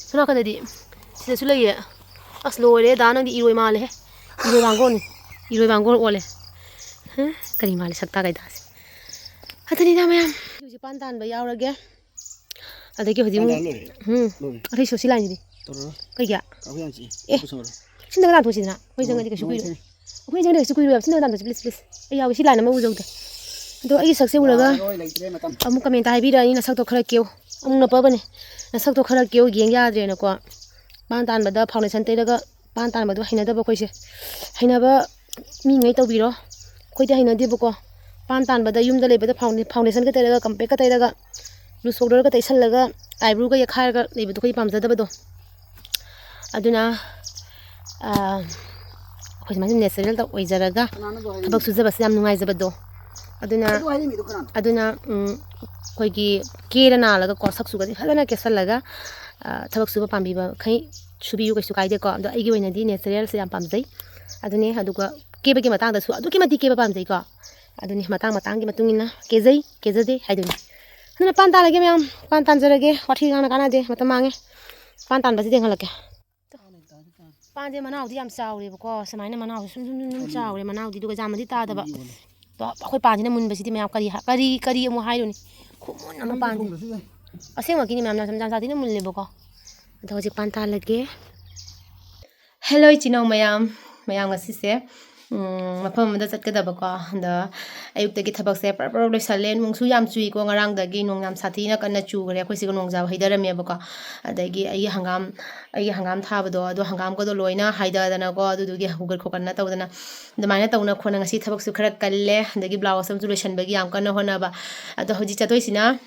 ꯁꯣꯝ ꯅꯥꯀꯟꯗꯗꯤ ꯁꯤꯗꯁꯨ ꯂꯩꯌꯦ꯫ ꯑꯁ ꯂꯣꯏꯔꯦ ꯗꯥ, ꯅꯪꯗꯤ ꯏꯔꯣꯏ ꯃꯥꯜꯂꯦꯍꯦ꯫ ꯏꯔꯣꯏ ꯋꯥꯡꯒꯣꯟꯅꯤ꯫ ꯏꯔꯣꯏ ꯋꯥꯡꯒꯣꯟ ꯑꯣꯜꯂꯦ꯫ ꯍꯥ? ꯀꯔꯤ ꯃꯥꯜꯂꯦ ꯁꯛꯇꯥꯛ ꯀꯩꯗꯥꯁꯦ꯫ ꯑꯗꯨꯅꯤꯗ ꯃꯌꯥꯝ꯫ ꯍꯧꯖꯤꯛ ꯄꯥꯟ ꯇꯥꯟꯕ ꯌꯥꯎꯔꯒꯦ꯫ ꯑꯗꯒꯤ ꯍꯧꯖꯤꯛ ꯑꯃꯨꯛ, ꯄꯥꯟ ꯇꯥꯟ ꯂꯣꯏꯔꯦ? ꯎꯝ꯫ ꯂꯣꯏꯔꯦ꯫ ꯑꯇꯩ ꯁꯣ ꯁꯤ ꯂꯥꯏꯟꯁꯤꯗꯤ꯫ ꯇꯧꯔꯔꯣꯏ꯫ ꯀꯩꯒꯤ? ꯀꯥꯡ ꯌꯥꯝ ꯆꯤꯛꯑꯦ꯫ ꯑꯦ꯫ ꯄꯨꯁꯜꯂꯣ꯫ ꯁꯤꯟꯗꯒ ꯇꯥꯟꯊꯣꯛꯁꯤꯗꯅ꯫ ꯑꯩꯈꯣꯏ ꯆꯪꯉꯗꯤ ꯀꯩꯁꯨ ꯀꯨꯏꯔꯣꯏ꯫ ꯂꯣꯏꯔꯦ꯫ ꯑꯩꯈꯣꯏ ꯆꯪꯉꯗꯤ ꯀꯩꯁꯨ ꯀꯨꯏꯔꯣꯏꯕ꯫ ꯁꯤꯟꯗꯒ ꯇꯥꯟꯊꯣꯛꯁꯤ, please, please꯫ ꯑꯩ ꯌꯥꯎꯒꯦ꯫ ꯁꯤ ꯂꯥꯏꯟ ꯑꯃ ꯎꯖꯧꯗꯦ꯫ ꯑꯗꯣ ꯑꯩꯒꯤ ꯁꯛꯁꯦ ꯎꯔꯒ ꯌꯥꯔꯔꯣꯏ, ꯂꯩꯇ꯭ꯔꯦ ꯃꯇꯝ꯫ ꯑꯃꯨꯛ comment ꯍꯥꯏꯕꯤꯔꯛꯑꯅꯤ, "ꯅꯁꯛꯇꯣ ꯈꯔ ꯀꯦꯌꯨ꯫" ꯑꯃꯨꯛ ꯅꯞꯄꯕꯅꯦ꯫ "ꯅꯁꯛꯇꯣ ꯈꯔ ꯀꯦꯌꯨ, ꯌꯦꯡ ꯌꯥꯗ꯭ꯔꯦꯅꯀꯣ꯫" ꯄꯥꯟ ꯇꯥꯟꯕꯗ foundation ꯇꯩꯔꯒ ꯄꯥꯟ ꯇꯥꯟꯕꯗꯣ ꯍꯩꯅꯗꯕ ꯑꯩꯈꯣꯏꯁꯦ꯫ ꯍꯩꯅꯕ ꯃꯤꯉꯩ ꯇꯧꯕꯤꯔꯣ꯫ ꯑꯩꯈꯣꯏꯗꯤ ꯍꯩꯅꯗꯦꯕꯀꯣ꯫ ꯄꯥꯟ ꯇꯥꯟꯕꯗ ꯌꯨꯝꯗ ꯂꯩꯕꯗ founda-, foundationꯒ ꯇꯩꯔꯒ, compactꯀ ꯇꯩꯔꯒ, loose powderꯒ ꯇꯩꯁꯜꯂꯒ, eyebrow ꯌꯦꯛꯈꯥꯏꯔꯒ ꯂꯩꯕꯗꯣ ꯑꯩꯈꯣꯏꯗꯤ ꯄꯥꯝꯖꯗꯕꯗꯣ꯫ ꯑꯗꯨꯅ, ꯑꯥ, ꯑꯩꯈꯣꯏ ꯁꯨꯃꯥꯏꯅ natural ꯑꯣꯏꯖꯔꯒ ꯀꯅꯥꯅꯣ ꯑꯗꯨ ꯍꯥꯏꯔꯤꯗꯣ? ꯊꯕꯛ ꯁꯨꯖꯕꯁꯦ ꯌꯥꯝ ꯅꯨꯡꯉꯥꯏꯖꯕꯗꯣ꯫ ꯑꯗꯨꯅ, ꯑꯗꯨ ꯍꯥꯏꯔꯤꯃꯤꯗꯣ ꯀꯅꯥꯅꯣ? ꯑꯗꯨꯅ, ꯎꯝ, ꯑꯩꯈꯣꯏꯒꯤ ꯀꯦꯔ ꯅꯥꯜꯂꯒꯀꯣ, ꯁꯛꯁꯨꯒꯁꯦ ꯐꯖꯅ ꯀꯦꯁꯜꯂꯒ, ꯑꯥ, ꯊꯕꯛ ꯁꯨꯕ ꯄꯥꯝꯕꯤꯕ ꯃꯈꯩ ꯁꯨꯕꯤꯌꯨ, ꯀꯩꯁꯨ ꯀꯥꯏꯗꯦꯀꯣ꯫ ꯑꯗꯣ ꯑꯩꯒꯤ ꯑꯣꯏꯅꯗꯤ naturalꯁꯦ ꯌꯥꯝ ꯄꯥꯝꯖꯩ꯫ ꯑꯗꯨꯅꯦ, ꯑꯗꯨꯒ ꯀꯦꯕꯒꯤ ꯃꯇꯥꯡꯗꯁꯨ ꯑꯗꯨꯛꯀꯤ ꯃꯇꯤꯛ ꯀꯦꯕ ꯄꯥꯝꯖꯩꯀꯣ꯫ ꯑꯗꯨꯅꯤ, ꯃꯇꯥꯡ ꯃꯇꯥꯡꯒꯤ ꯃꯇꯨꯡ ꯏꯟꯅ ꯀꯦꯖꯩ, ꯀꯦꯖꯗꯦ ꯍꯥꯏꯗꯨꯅꯤ꯫ ꯑꯗꯨꯅ ꯄꯥꯟ ꯇꯥꯜꯂꯒꯦ ꯃꯌꯥꯝ, ꯄꯥꯟ ꯇꯥꯟꯖꯔꯒꯦ꯫ ꯋꯥꯊꯤ ꯉꯥꯡꯅ ꯀꯥꯟꯅꯗꯦ, ꯃꯇꯝ ꯃꯥꯡꯉꯦ꯫ ꯄꯥꯟ ꯇꯥꯟꯕꯁꯤꯗꯤ ꯌꯦꯡꯍꯜꯂꯛꯀꯦ꯫ ꯄꯥꯟꯁꯦ ꯃꯅꯥꯎꯗꯤ ꯌꯥꯝ ꯆꯥꯎꯔꯦꯕꯀꯣ, ꯁꯨꯃꯥꯏꯅ ꯃꯅꯥꯎꯁꯦ ꯁꯨꯝ ꯁꯨꯝ ꯁꯨꯝ ꯁꯨꯝ ꯆꯥꯎꯔꯦ, ꯃꯅꯥꯎꯗꯤ, ꯑꯗꯨꯒ ꯌꯥꯝꯅꯗꯤ ꯇꯥꯗꯕ꯫ ꯑꯗꯣ ꯑꯩꯈꯣꯏ ꯄꯥꯟꯁꯤꯅ ꯃꯨꯟꯕꯁꯤꯗꯤ ꯃꯌꯥꯝ ꯀꯔꯤ ꯍꯥ-, ꯀꯔꯤ, ꯀꯔꯤ ꯑꯃꯨꯛ ꯍꯥꯏꯔꯨꯅꯤ? ꯈꯨꯃꯨꯟ ꯑꯃ ꯄꯥꯟꯁꯦ꯫ ꯑꯁꯦꯡꯕꯒꯤꯅꯤ ꯃꯌꯥꯝ, ꯌꯥꯝ, ꯌꯥꯝ ꯁꯥꯊꯤꯅ ꯃꯨꯜꯂꯦꯕꯀꯣ꯫ ꯑꯗꯣ ꯍꯧꯖꯤꯛ ꯄꯥꯟ ꯇꯥꯜꯂꯒꯦ꯫ Hello ꯏꯆꯤꯟ ꯏꯅꯥꯎ ꯃꯌꯥꯝ, ꯃꯌꯥꯝ ꯉꯁꯤꯁꯦ, ꯎꯝ, ꯃꯐꯝ ꯑꯃꯗ ꯆꯠꯀꯗꯕꯀꯣ꯫ ꯑꯗ ꯑꯌꯨꯛꯇꯒꯤ ꯊꯕꯛꯁꯦ ꯄꯔꯞ ꯄꯔꯞ ꯂꯣꯏꯁꯜꯂꯦ꯫ ꯅꯣꯡꯁꯨ ꯌꯥꯝ ꯆꯨꯏꯀꯣ, ꯉꯔꯥꯡꯗꯒꯤ ꯅꯣꯡ ꯌꯥꯝ ꯁꯥꯊꯤꯅ ꯀꯟꯅ ꯆꯨꯈ꯭ꯔꯦ꯫ ꯑꯩꯈꯣꯏ ꯁꯤꯒ ꯅꯣꯡ ꯖꯥꯎ ꯍꯩꯊꯔꯝꯃꯦꯕꯀꯣ꯫ ꯑꯗꯒꯤ ꯑꯩꯒꯤ ꯍꯪꯒꯥꯝ, ꯑꯩꯒꯤ ꯍꯪꯒꯥꯝ ꯊꯥꯕꯗꯣ, ꯑꯗꯣ ꯍꯪꯒꯥꯝꯒꯗꯣ ꯂꯣꯏꯅ ꯍꯥꯏꯗꯗꯅꯀꯣ, ꯑꯗꯨꯗꯨꯒꯤ ꯍꯨꯒꯠ ꯈꯣꯀꯠꯅ ꯇꯧꯗꯅ ꯑꯗꯨꯃꯥꯏꯅ ꯇꯧꯅ ꯈꯣꯠꯅ ꯉꯁꯤ ꯊꯕꯛꯁꯨ ꯈꯔ ꯀꯜꯂꯦ꯫ ꯑꯗꯒꯤ blouse ꯑꯃꯁꯨ ꯂꯣꯏꯁꯟꯕꯒꯤ ꯌꯥꯝ ꯀꯟꯅ ꯍꯣꯠꯅꯕ꯫ ꯑꯗꯣ ꯍꯧꯖꯤꯛ ꯆꯠꯇꯣꯏꯁꯤꯅ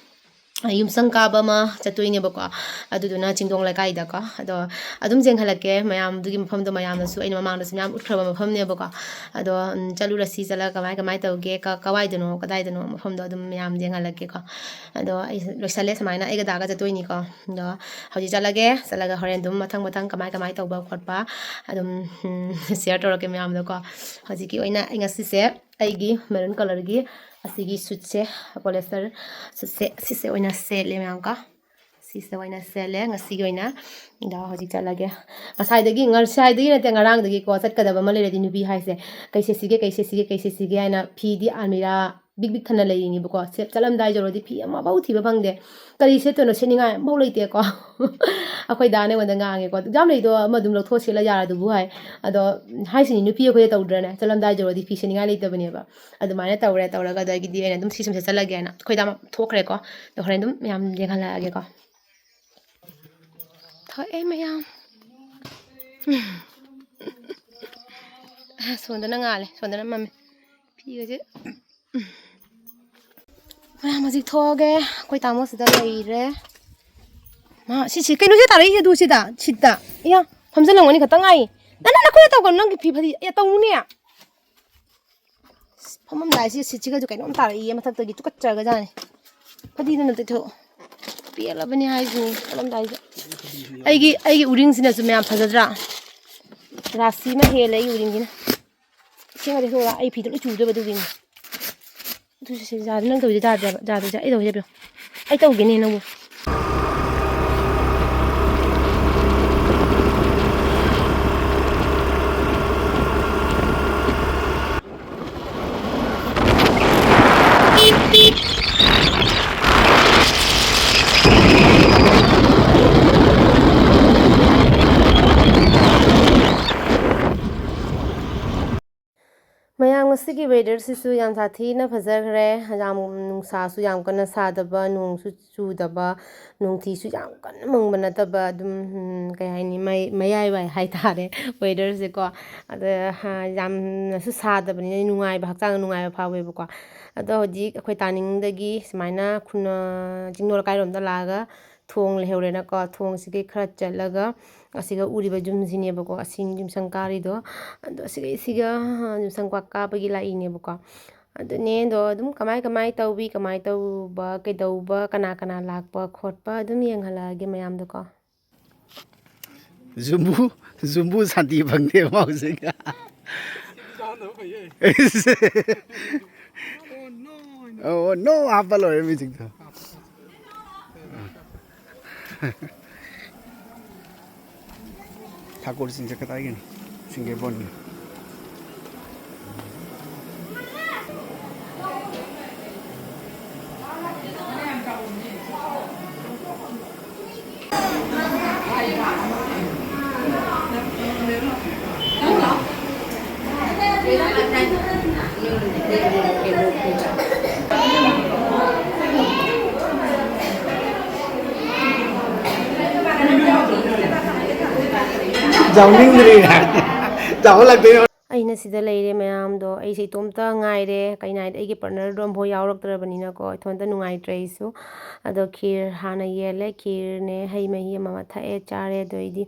ꯌꯨꯝꯁꯪ ꯀꯥꯕ ꯑꯃ ꯆꯠꯇꯣꯏꯅꯦꯕꯀꯣ꯫ ꯑꯗꯨꯗꯨꯅ ꯆꯤꯡꯗꯣꯡ ꯂꯩꯀꯥꯏꯗꯀꯣ꯫ ꯑꯗꯣ ꯑꯗꯨꯝ ꯌꯦꯡꯍꯜꯂꯛꯀꯦ ꯃꯌꯥꯝꯗꯨꯒꯤ ꯃꯐꯝꯗꯣ, ꯃꯌꯥꯝꯅꯁꯨ ꯑꯩꯅ ꯃꯃꯥꯡꯗꯁꯨ ꯃꯌꯥꯝ ꯎꯠꯈ꯭ꯔꯕ ꯃꯐꯝꯅꯦꯕꯀꯣ꯫ ꯑꯗꯣ, ꯎꯝ, ꯆꯠꯂꯨꯔꯁꯤ, ꯆꯠꯂꯒ ꯀꯃꯥꯏ ꯀꯃꯥꯏ ꯇꯧꯒꯦ, ꯀ-, ꯀꯋꯥꯏꯗꯅꯣ, ꯀꯗꯥꯏꯗꯅꯣ ꯃꯐꯝꯗꯣ ꯑꯗꯨꯝ ꯃꯌꯥꯝ ꯌꯦꯡꯍꯜꯂꯛꯀꯦꯀꯣ꯫ ꯑꯗꯣ ꯑꯩ ꯂꯣꯏꯁꯜꯂꯦ ꯁꯨꯃꯥꯏꯅ, ꯑꯩꯒ ꯗꯥꯒ ꯆꯠꯇꯣꯏꯅꯤꯀꯣ꯫ ꯑꯗꯣ ꯍꯧꯖꯤꯛ ꯆꯠꯂꯒꯦ, ꯆꯠꯂꯒ ꯍꯣꯔꯦꯟ ꯑꯗꯨꯝ ꯃꯊꯪ ꯃꯊꯪ ꯀꯃꯥꯏ ꯀꯃꯥꯏ ꯇꯧꯕ ꯈꯣꯠꯄ ꯑꯗꯨꯝ, ꯎꯝ, share ꯇꯧꯔꯛꯀꯦ ꯃꯌꯥꯝꯗꯀꯣ꯫ ꯍꯧꯖꯤꯛꯀꯤ ꯑꯣꯏꯅ ꯑꯩ ꯉꯁꯤꯁꯦ ꯑꯩꯒꯤ maroon colourꯒꯤ ꯑꯁꯤꯒꯤ suitꯁꯦ, polyester suitꯁꯦ, ꯁꯤꯁꯦ ꯑꯣꯏꯅ ꯁꯦꯠꯂꯦ ꯃꯌꯥꯝꯀꯣ꯫ ꯁꯤꯁꯦ ꯑꯣꯏꯅ ꯁꯦꯠꯂꯦ ꯉꯁꯤꯒꯤ ꯑꯣꯏꯅ꯫ ꯑꯗꯣ ꯍꯧꯖꯤꯛ ꯆꯠꯂꯒꯦ꯫ ꯉꯁꯥꯏꯗꯒꯤ, ꯉꯁꯥꯏꯗꯒꯤ ꯅꯠꯇꯦ, ꯉꯔꯥꯡꯗꯒꯤꯀꯣ, ꯆꯠꯀꯗꯕ ꯑꯃ ꯂꯩꯔꯗꯤ ꯅꯨꯄꯤ ꯍꯥꯏꯁꯦ, "ꯀꯩ ꯁꯦꯠꯁꯤꯒꯦ, ꯀꯩ ꯁꯦꯠꯁꯤꯒꯦ, ꯀꯩ ꯁꯦꯠꯁꯤꯒꯦ?" ꯍꯥꯏꯅ ꯐꯤꯗꯤ ꯑꯜꯃꯤꯔꯥ ꯕꯤꯛ ꯕꯤꯛ ꯊꯟꯅ ꯂꯩꯔꯤꯅꯤꯕꯀꯣ꯫ ꯁꯦꯠ-, ꯆꯠꯂꯝꯗꯥꯏ ꯌꯧꯔꯗꯤ ꯐꯤ ꯑꯃꯐꯥꯎ ꯊꯤꯕ ꯐꯪꯗꯦ꯫ ꯀꯔꯤ ꯁꯦꯠꯇꯣꯏꯅꯣ? ꯁꯦꯠꯅꯤꯡꯉꯥꯏ ꯑꯃꯐꯥꯎ ꯂꯩꯇꯦꯀꯣ꯫ ꯑꯩꯈꯣꯏ ꯗꯥꯅ ꯑꯩꯉꯣꯟꯗ ꯉꯥꯡꯉꯦꯀꯣ, "ꯑꯦꯛꯖꯥꯝ ꯂꯩꯗꯣ ꯑꯃ ꯑꯗꯨꯝ ꯂꯧꯊꯣꯛꯑ ꯁꯦꯠꯂ ꯌꯥꯔꯗꯨꯕꯨ" ꯍꯥꯏ꯫ ꯑꯗꯣ ꯍꯥꯏꯁꯤꯅꯤ, ꯅꯨꯄꯤ ꯑꯩꯈꯣꯏꯗ ꯇꯧꯗ꯭ꯔꯅꯦ? ꯆꯠꯂꯝꯗꯥꯏ ꯌꯧꯔꯗꯤ ꯐꯤ ꯁꯦꯠꯅꯤꯡꯉꯥꯏ ꯂꯩꯇꯕꯅꯦꯕ꯫ ꯑꯗꯨꯃꯥꯏꯅ ꯇꯧꯔꯦ꯫ ꯇꯧꯔꯒ ꯑꯗꯒꯤꯗꯤ ꯑꯩꯅ ꯑꯗꯨꯝ ꯁꯤ ꯁꯨꯝ ꯁꯦꯠꯆꯜꯂꯒꯦꯅ ꯑꯩꯈꯣꯏ ꯗꯥ ꯊꯣꯛꯈ꯭ꯔꯦꯀꯣ꯫ ꯑꯗꯣ ꯍꯣꯔꯦꯟ ꯑꯗꯨꯝ ꯃꯌꯥꯝ ꯌꯦꯡꯍꯜꯂꯛꯑꯒꯦꯀꯣ꯫ ꯊꯣꯛꯑꯦ ꯃꯌꯥꯝ꯫ ꯁꯣꯝꯗꯅ ꯉꯥꯜꯂꯦ, ꯁꯣꯝꯗꯅ ꯃꯝꯃꯦ꯫ ꯐꯤꯒꯁꯦ꯫ ꯃꯌꯥꯝ ꯍꯧꯖꯤꯛ ꯊꯣꯛꯑꯒꯦ꯫ ꯑꯩꯈꯣꯏ ꯇꯥꯃꯣ ꯁꯤꯗ ꯂꯩꯔꯦ꯫ ꯃꯥ ꯁꯤ, ꯁꯤ ꯀꯩꯅꯣꯁꯦ ꯇꯥꯔꯛꯏꯁꯦ ꯑꯗꯨ ꯁꯤꯗ, ꯁꯤꯠꯇ꯫ ꯏꯌꯥ, ꯐꯝꯖꯜꯂꯝꯒꯅꯤ ꯈꯛꯇ ꯉꯥꯏ꯫ ꯅꯪ, ꯅꯪ ꯅꯈꯨꯠꯅ ꯇꯧꯒꯅꯨ, ꯅꯪꯒꯤ ꯐꯤ ꯐꯗꯤ꯫ ꯑꯦ, ꯇꯧꯅꯨꯅꯦ꯫ ꯐꯝꯃꯝꯗꯥꯏꯁꯤ ꯁꯤꯠꯁꯤꯒꯁꯨ ꯀꯩꯅꯣꯝ ꯇꯥꯔꯛꯏꯌꯦ ꯃꯊꯛꯇꯒꯤ, ꯇꯨꯀꯠꯆꯈ꯭ꯔꯖꯥꯠꯅꯤ꯫ ꯐꯗꯤꯗꯨꯅ ꯑꯝꯇ ꯇꯩꯊꯣꯛ꯫ ꯄꯦꯜꯂꯕꯅꯤ ꯍꯥꯏꯁꯤꯅꯤ ꯐꯝꯃꯝꯗꯥꯏꯁꯤꯗ꯫ ꯑꯩꯒꯤ, ꯑꯩꯒꯤ ꯎꯔꯤꯡꯁꯤꯅꯁꯨ ꯃꯌꯥꯝ ꯐꯖꯗ꯭ꯔꯥ? ꯔꯥꯁꯤ ꯑꯃ ꯍꯦꯜꯂꯦ ꯑꯩꯒꯤ ꯎꯔꯤꯡꯁꯤꯅ꯫ ꯏꯁꯤꯡ ꯑꯗꯤ ꯊꯣꯛꯂꯛ-, ꯑꯩ ꯐꯤꯗꯨ ꯂꯣꯏ ꯆꯨꯗꯣꯏꯕ ꯑꯗꯨꯒꯤꯅꯤ꯫ ꯑꯗꯨꯁꯨ ꯁꯤ ꯌꯥꯗꯦ, ꯅꯪ ꯇꯧꯔꯤꯁꯦ ꯌꯥꯗ꯭ꯔꯦꯕ, ꯌꯥꯗ꯭ꯔꯦ, ꯑꯩ ꯇꯧꯔꯤꯁꯦ ꯄꯤꯌꯨ꯫ ꯑꯩ ꯇꯧꯒꯦꯅꯦ ꯅꯪꯕꯨ꯫ ꯃꯌꯥꯝ, ꯁꯤꯒꯤ weatherꯁꯤꯁꯨ ꯌꯥꯝ ꯁꯥꯊꯤꯅ ꯐꯖꯈ꯭ꯔꯦ꯫ ꯌꯥꯝ, ꯅꯨꯡꯁꯥꯁꯨ ꯌꯥꯝ ꯀꯟꯅ ꯁꯥꯗꯕ, ꯅꯣꯡꯁꯨ ꯆꯨꯗꯕ, ꯅꯣꯡꯊꯤꯁꯨ ꯌꯥꯝ ꯀꯟꯅ ꯃꯪꯕ ꯅꯠꯇꯕ, ꯑꯗꯨꯝ, ꯎꯝ, ꯀꯩ ꯍꯥꯏꯅꯤ, ꯃꯌꯥꯏ, ꯃꯌꯥꯏ ꯋꯥꯏ ꯍꯥꯏꯇꯥꯔꯦ weatherꯁꯦꯀꯣ꯫ ꯑꯗ, ꯍꯥ, ꯌꯥꯝꯅꯁꯨ ꯁꯥꯗꯕꯅꯤꯅ ꯅꯨꯡꯉꯥꯏꯕ, ꯍꯛꯆꯥꯡ ꯅꯨꯡꯉꯥꯏꯕ ꯐꯥꯎꯋꯦꯕꯀꯣ꯫ ꯑꯗꯣ ꯍꯧꯖꯤꯛ ꯑꯩꯈꯣꯏ ꯇꯥꯅꯤꯡꯗꯒꯤ ꯁꯨꯃꯥꯏꯅ ꯈꯨꯅ-, ꯆꯤꯡꯅꯣ ꯂꯩꯀꯥꯏꯔꯣꯝꯗ ꯂꯥꯛꯑꯒ ꯊꯣꯡ ꯂꯩꯍꯧꯔꯦꯅꯀꯣ꯫ ꯊꯣꯡꯁꯤꯒꯤ ꯈꯔ ꯆꯠꯂꯒ ꯑꯁꯤꯒ ꯎꯔꯤꯕ ꯌꯨꯝꯁꯤꯅꯦꯕꯀꯣ, ꯑꯁꯤ ꯌꯨꯝꯁꯪ ꯀꯥꯔꯤꯗꯣ꯫ ꯑꯗꯣ ꯑꯁꯤꯒ, ꯁꯤꯒ, ꯑ, ꯌꯨꯝꯁꯪ ꯀꯥ-, ꯀꯥꯕꯒꯤ ꯂꯥꯛꯏꯅꯦꯕꯀꯣ꯫ ꯑꯗꯨꯅꯦ, ꯑꯗꯣ ꯑꯗꯨꯝ ꯀꯃꯥꯏ ꯀꯃꯥꯏ ꯇꯧꯕꯤ, ꯀꯃꯥꯏ ꯇꯧꯕ, ꯀꯩꯗꯧꯕ, ꯀꯅꯥ ꯀꯅꯥ ꯂꯥꯛꯄ ꯈꯣꯠꯄ ꯑꯗꯨꯝ ꯌꯦꯡꯍꯜꯂꯛꯑꯒꯦ ꯃꯌꯥꯝꯗꯣꯀꯣ꯫ ꯖꯨꯝꯕꯨ, ꯖꯨꯝꯕꯨ ꯁꯥꯟꯇꯤ ꯐꯪꯗꯦ ꯃꯥꯎꯁꯤꯡ꯫ ꯑꯣ, ꯅꯣ ꯍꯥꯞꯄ ꯂꯣꯏꯔꯦ ꯃ꯭ꯌꯨꯖꯤꯛꯇꯣ꯫ ठाकुर सिंह से कटाएगी ना, सिंह के बोल में। ꯌꯥꯎꯅꯤꯡꯗ꯭ꯔꯦ꯫ ꯌꯥꯎꯍꯜꯂꯛꯇꯣꯏꯅꯦ꯫ ꯑꯩꯅ ꯁꯤꯗ ꯂꯩꯔꯦ ꯃꯌꯥꯝꯗꯣ, ꯑꯩꯁꯦ ꯏꯇꯣꯝꯇ ꯉꯥꯏꯔꯦ꯫ ꯀꯩꯅꯣ ꯍꯥꯏꯗꯤ, ꯑꯩꯒꯤ partnerꯗꯣ ꯑꯃꯐꯥꯎ ꯌꯥꯎꯔꯛꯇ꯭ꯔꯕꯅꯤꯅꯀꯣ, ꯏꯊꯣꯟꯇ ꯅꯨꯡꯉꯥꯏꯇ꯭ꯔꯦ ꯑꯩꯁꯨ꯫ ꯑꯗꯣ ꯈꯤꯔ ꯍꯥꯟꯅ ꯌꯦꯜꯂꯦ, ꯈꯤꯔꯅꯦ ꯍꯩ ꯃꯍꯤ ꯑꯃ ꯊꯛꯑꯦ, ꯆꯥꯔꯦ꯫ ꯑꯗꯨ ꯑꯩꯗꯤ,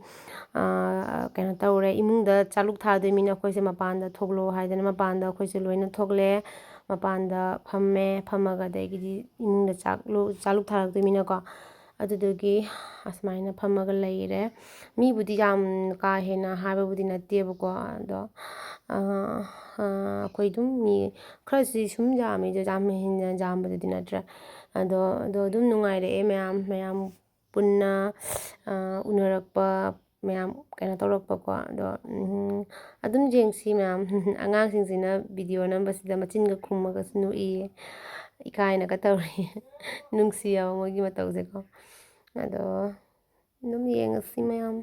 ꯑꯥ, ꯀꯩꯅꯣ ꯇꯧꯔꯦ, ꯏꯃꯨꯡꯗ ꯆꯥꯂꯨꯛ ꯊꯥꯗꯣꯏ ꯃꯤꯅ ꯑꯩꯈꯣꯏꯁꯦ ꯃꯄꯥꯟꯗ ꯊꯣꯛꯂꯛꯑꯣ ꯍꯥꯏꯗꯅ ꯃꯄꯥꯟꯗ ꯑꯩꯈꯣꯏꯁꯦ ꯂꯣꯏꯅ ꯊꯣꯛꯂꯛꯑꯦ꯫ ꯃꯄꯥꯟꯗ ꯐꯝꯃꯦ, ꯐꯝꯃꯒ ꯑꯗꯒꯤꯗꯤ ꯏꯃꯨꯡꯗ ꯆꯥꯛꯂꯨ-, ꯆꯥꯂꯨꯛ ꯊꯥꯔꯛꯇꯣꯏ ꯃꯤꯅꯀꯣ꯫ ꯑꯗꯨꯗꯨꯒꯤ ꯑꯁꯨꯃꯥꯏꯅ ꯐꯝꯃꯒ ꯂꯩꯔꯦ꯫ ꯃꯤꯕꯨꯗꯤ ꯌꯥꯝ ꯀꯥ ꯍꯦꯟꯅ ꯍꯥꯏꯕꯕꯨꯗꯤ ꯅꯠꯇꯦꯕꯀꯣ, ꯑꯗꯣ, ꯑ, ꯑ, ꯑꯩꯈꯣꯏ ꯑꯗꯨꯝ ꯃꯤ ꯈꯔꯁꯤ ꯁꯨꯝ ꯌꯥꯝꯃꯤ, ꯑꯗꯣ ꯌꯥꯝ ꯍꯦꯟꯅ ꯌꯥꯝꯕꯗꯨꯗꯤ ꯅꯠꯇ꯭ꯔꯦ꯫ ꯑꯗꯣ, ꯑꯗꯣ ꯑꯗꯨꯝ ꯅꯨꯡꯉꯥꯏꯔꯛꯑꯦ ꯃꯌꯥꯝ, ꯃꯌꯥꯝ ꯄꯨꯟꯅ, ꯑ, ꯎꯅꯔꯛꯄ, ꯃꯌꯥꯝ ꯀꯩꯅꯣ ꯇꯧꯔꯛꯄꯀꯣ꯫ ꯑꯗꯣ, ꯎꯝ, ꯑꯗꯨꯝ ꯌꯦꯡꯁꯤ ꯃꯌꯥꯝ꯫ ꯑꯉꯥꯡꯁꯤꯡꯁꯤꯅ video ꯅꯝꯕꯁꯤꯗ ꯃꯆꯤꯟꯒ ꯈꯨꯝꯃꯒꯁꯨ ꯅꯣꯛꯏꯌꯦ, ꯏꯀꯥꯏꯅꯒ ꯇꯧꯔꯤ꯫ ꯅꯨꯡꯁꯤ ꯍꯥꯏꯕ ꯃꯣꯏꯒꯤ ꯃꯇꯧꯁꯦꯀꯣ꯫ ꯑꯗꯣ ꯑꯗꯨꯝ ꯌꯦꯡꯉꯁꯤ ꯃꯌꯥꯝ꯫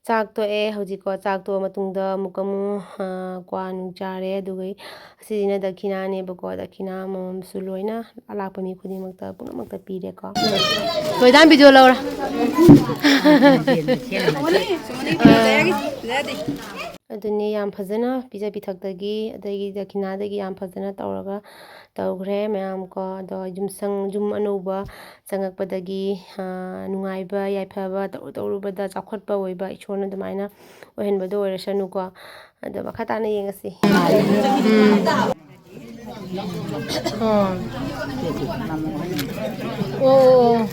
ꯆꯥꯛ ꯇꯣꯛꯑꯦ꯫ ꯍꯧꯖꯤꯛꯀꯣ, ꯆꯥꯛ ꯇꯣꯛꯑ ꯃꯇꯨꯡꯗ ꯑꯃꯨꯛꯀ ꯑꯃꯨꯛ, ꯑ, ꯀ꯭ꯋꯥ ꯅꯨꯡ ꯆꯥꯔꯦ꯫ ꯑꯗꯨꯒ ꯑꯁꯤꯁꯤꯅ ꯗꯈꯤꯅꯥꯅꯦꯕꯀꯣ꯫ ꯗꯈꯤꯅꯥ ꯑꯃꯃꯝꯁꯨ ꯂꯣꯏꯅ ꯑꯂꯥꯛꯄ ꯃꯤ ꯈꯨꯗꯤꯡꯃꯛꯇ ꯄꯨꯝꯅꯃꯛꯇ ꯄꯤꯔꯦꯀꯣ꯫ ꯂꯣꯏꯗꯥꯟ ꯚꯤꯗꯤꯑꯣ ꯂꯧꯔ꯫ ꯑꯗꯨꯅꯤ, ꯌꯥꯝ ꯐꯖꯅ ꯄꯤꯖ ꯄꯤꯊꯛꯇꯒꯤ, ꯑꯗꯒꯤ ꯗꯈꯤꯅꯥꯗꯒꯤ ꯌꯥꯝ ꯐꯖꯅ ꯇꯧꯔꯒ ꯇꯧꯈ꯭ꯔꯦ ꯃꯌꯥꯝ ꯀꯣ꯫ ꯑꯗꯣ ꯌꯨꯝꯁꯪ, ꯌꯨꯝ ꯑꯅꯧꯕ ꯆꯪꯉꯛꯄꯗꯒꯤ, ꯑ, ꯅꯨꯡꯉꯥꯏꯕ, ꯌꯥꯏꯐꯕ, ꯇꯧꯔꯨ ꯇꯧꯔꯨꯕꯗ ꯆꯥꯎꯈꯠꯄ ꯑꯣꯏꯕ, ꯏꯁꯣꯔꯅ ꯑꯗꯨꯃꯥꯏꯅ ꯑꯣꯏꯍꯟꯕꯗꯣ ꯑꯣꯏꯔꯁꯅꯨꯀꯣ꯫ ꯑꯗꯣ ꯃꯈꯥ ꯇꯥꯅ ꯌꯦꯡꯉꯁꯤ꯫ ꯎꯝ꯫ ꯑꯣ꯫ ꯑꯣ, ꯑꯣ, ꯑꯣ꯫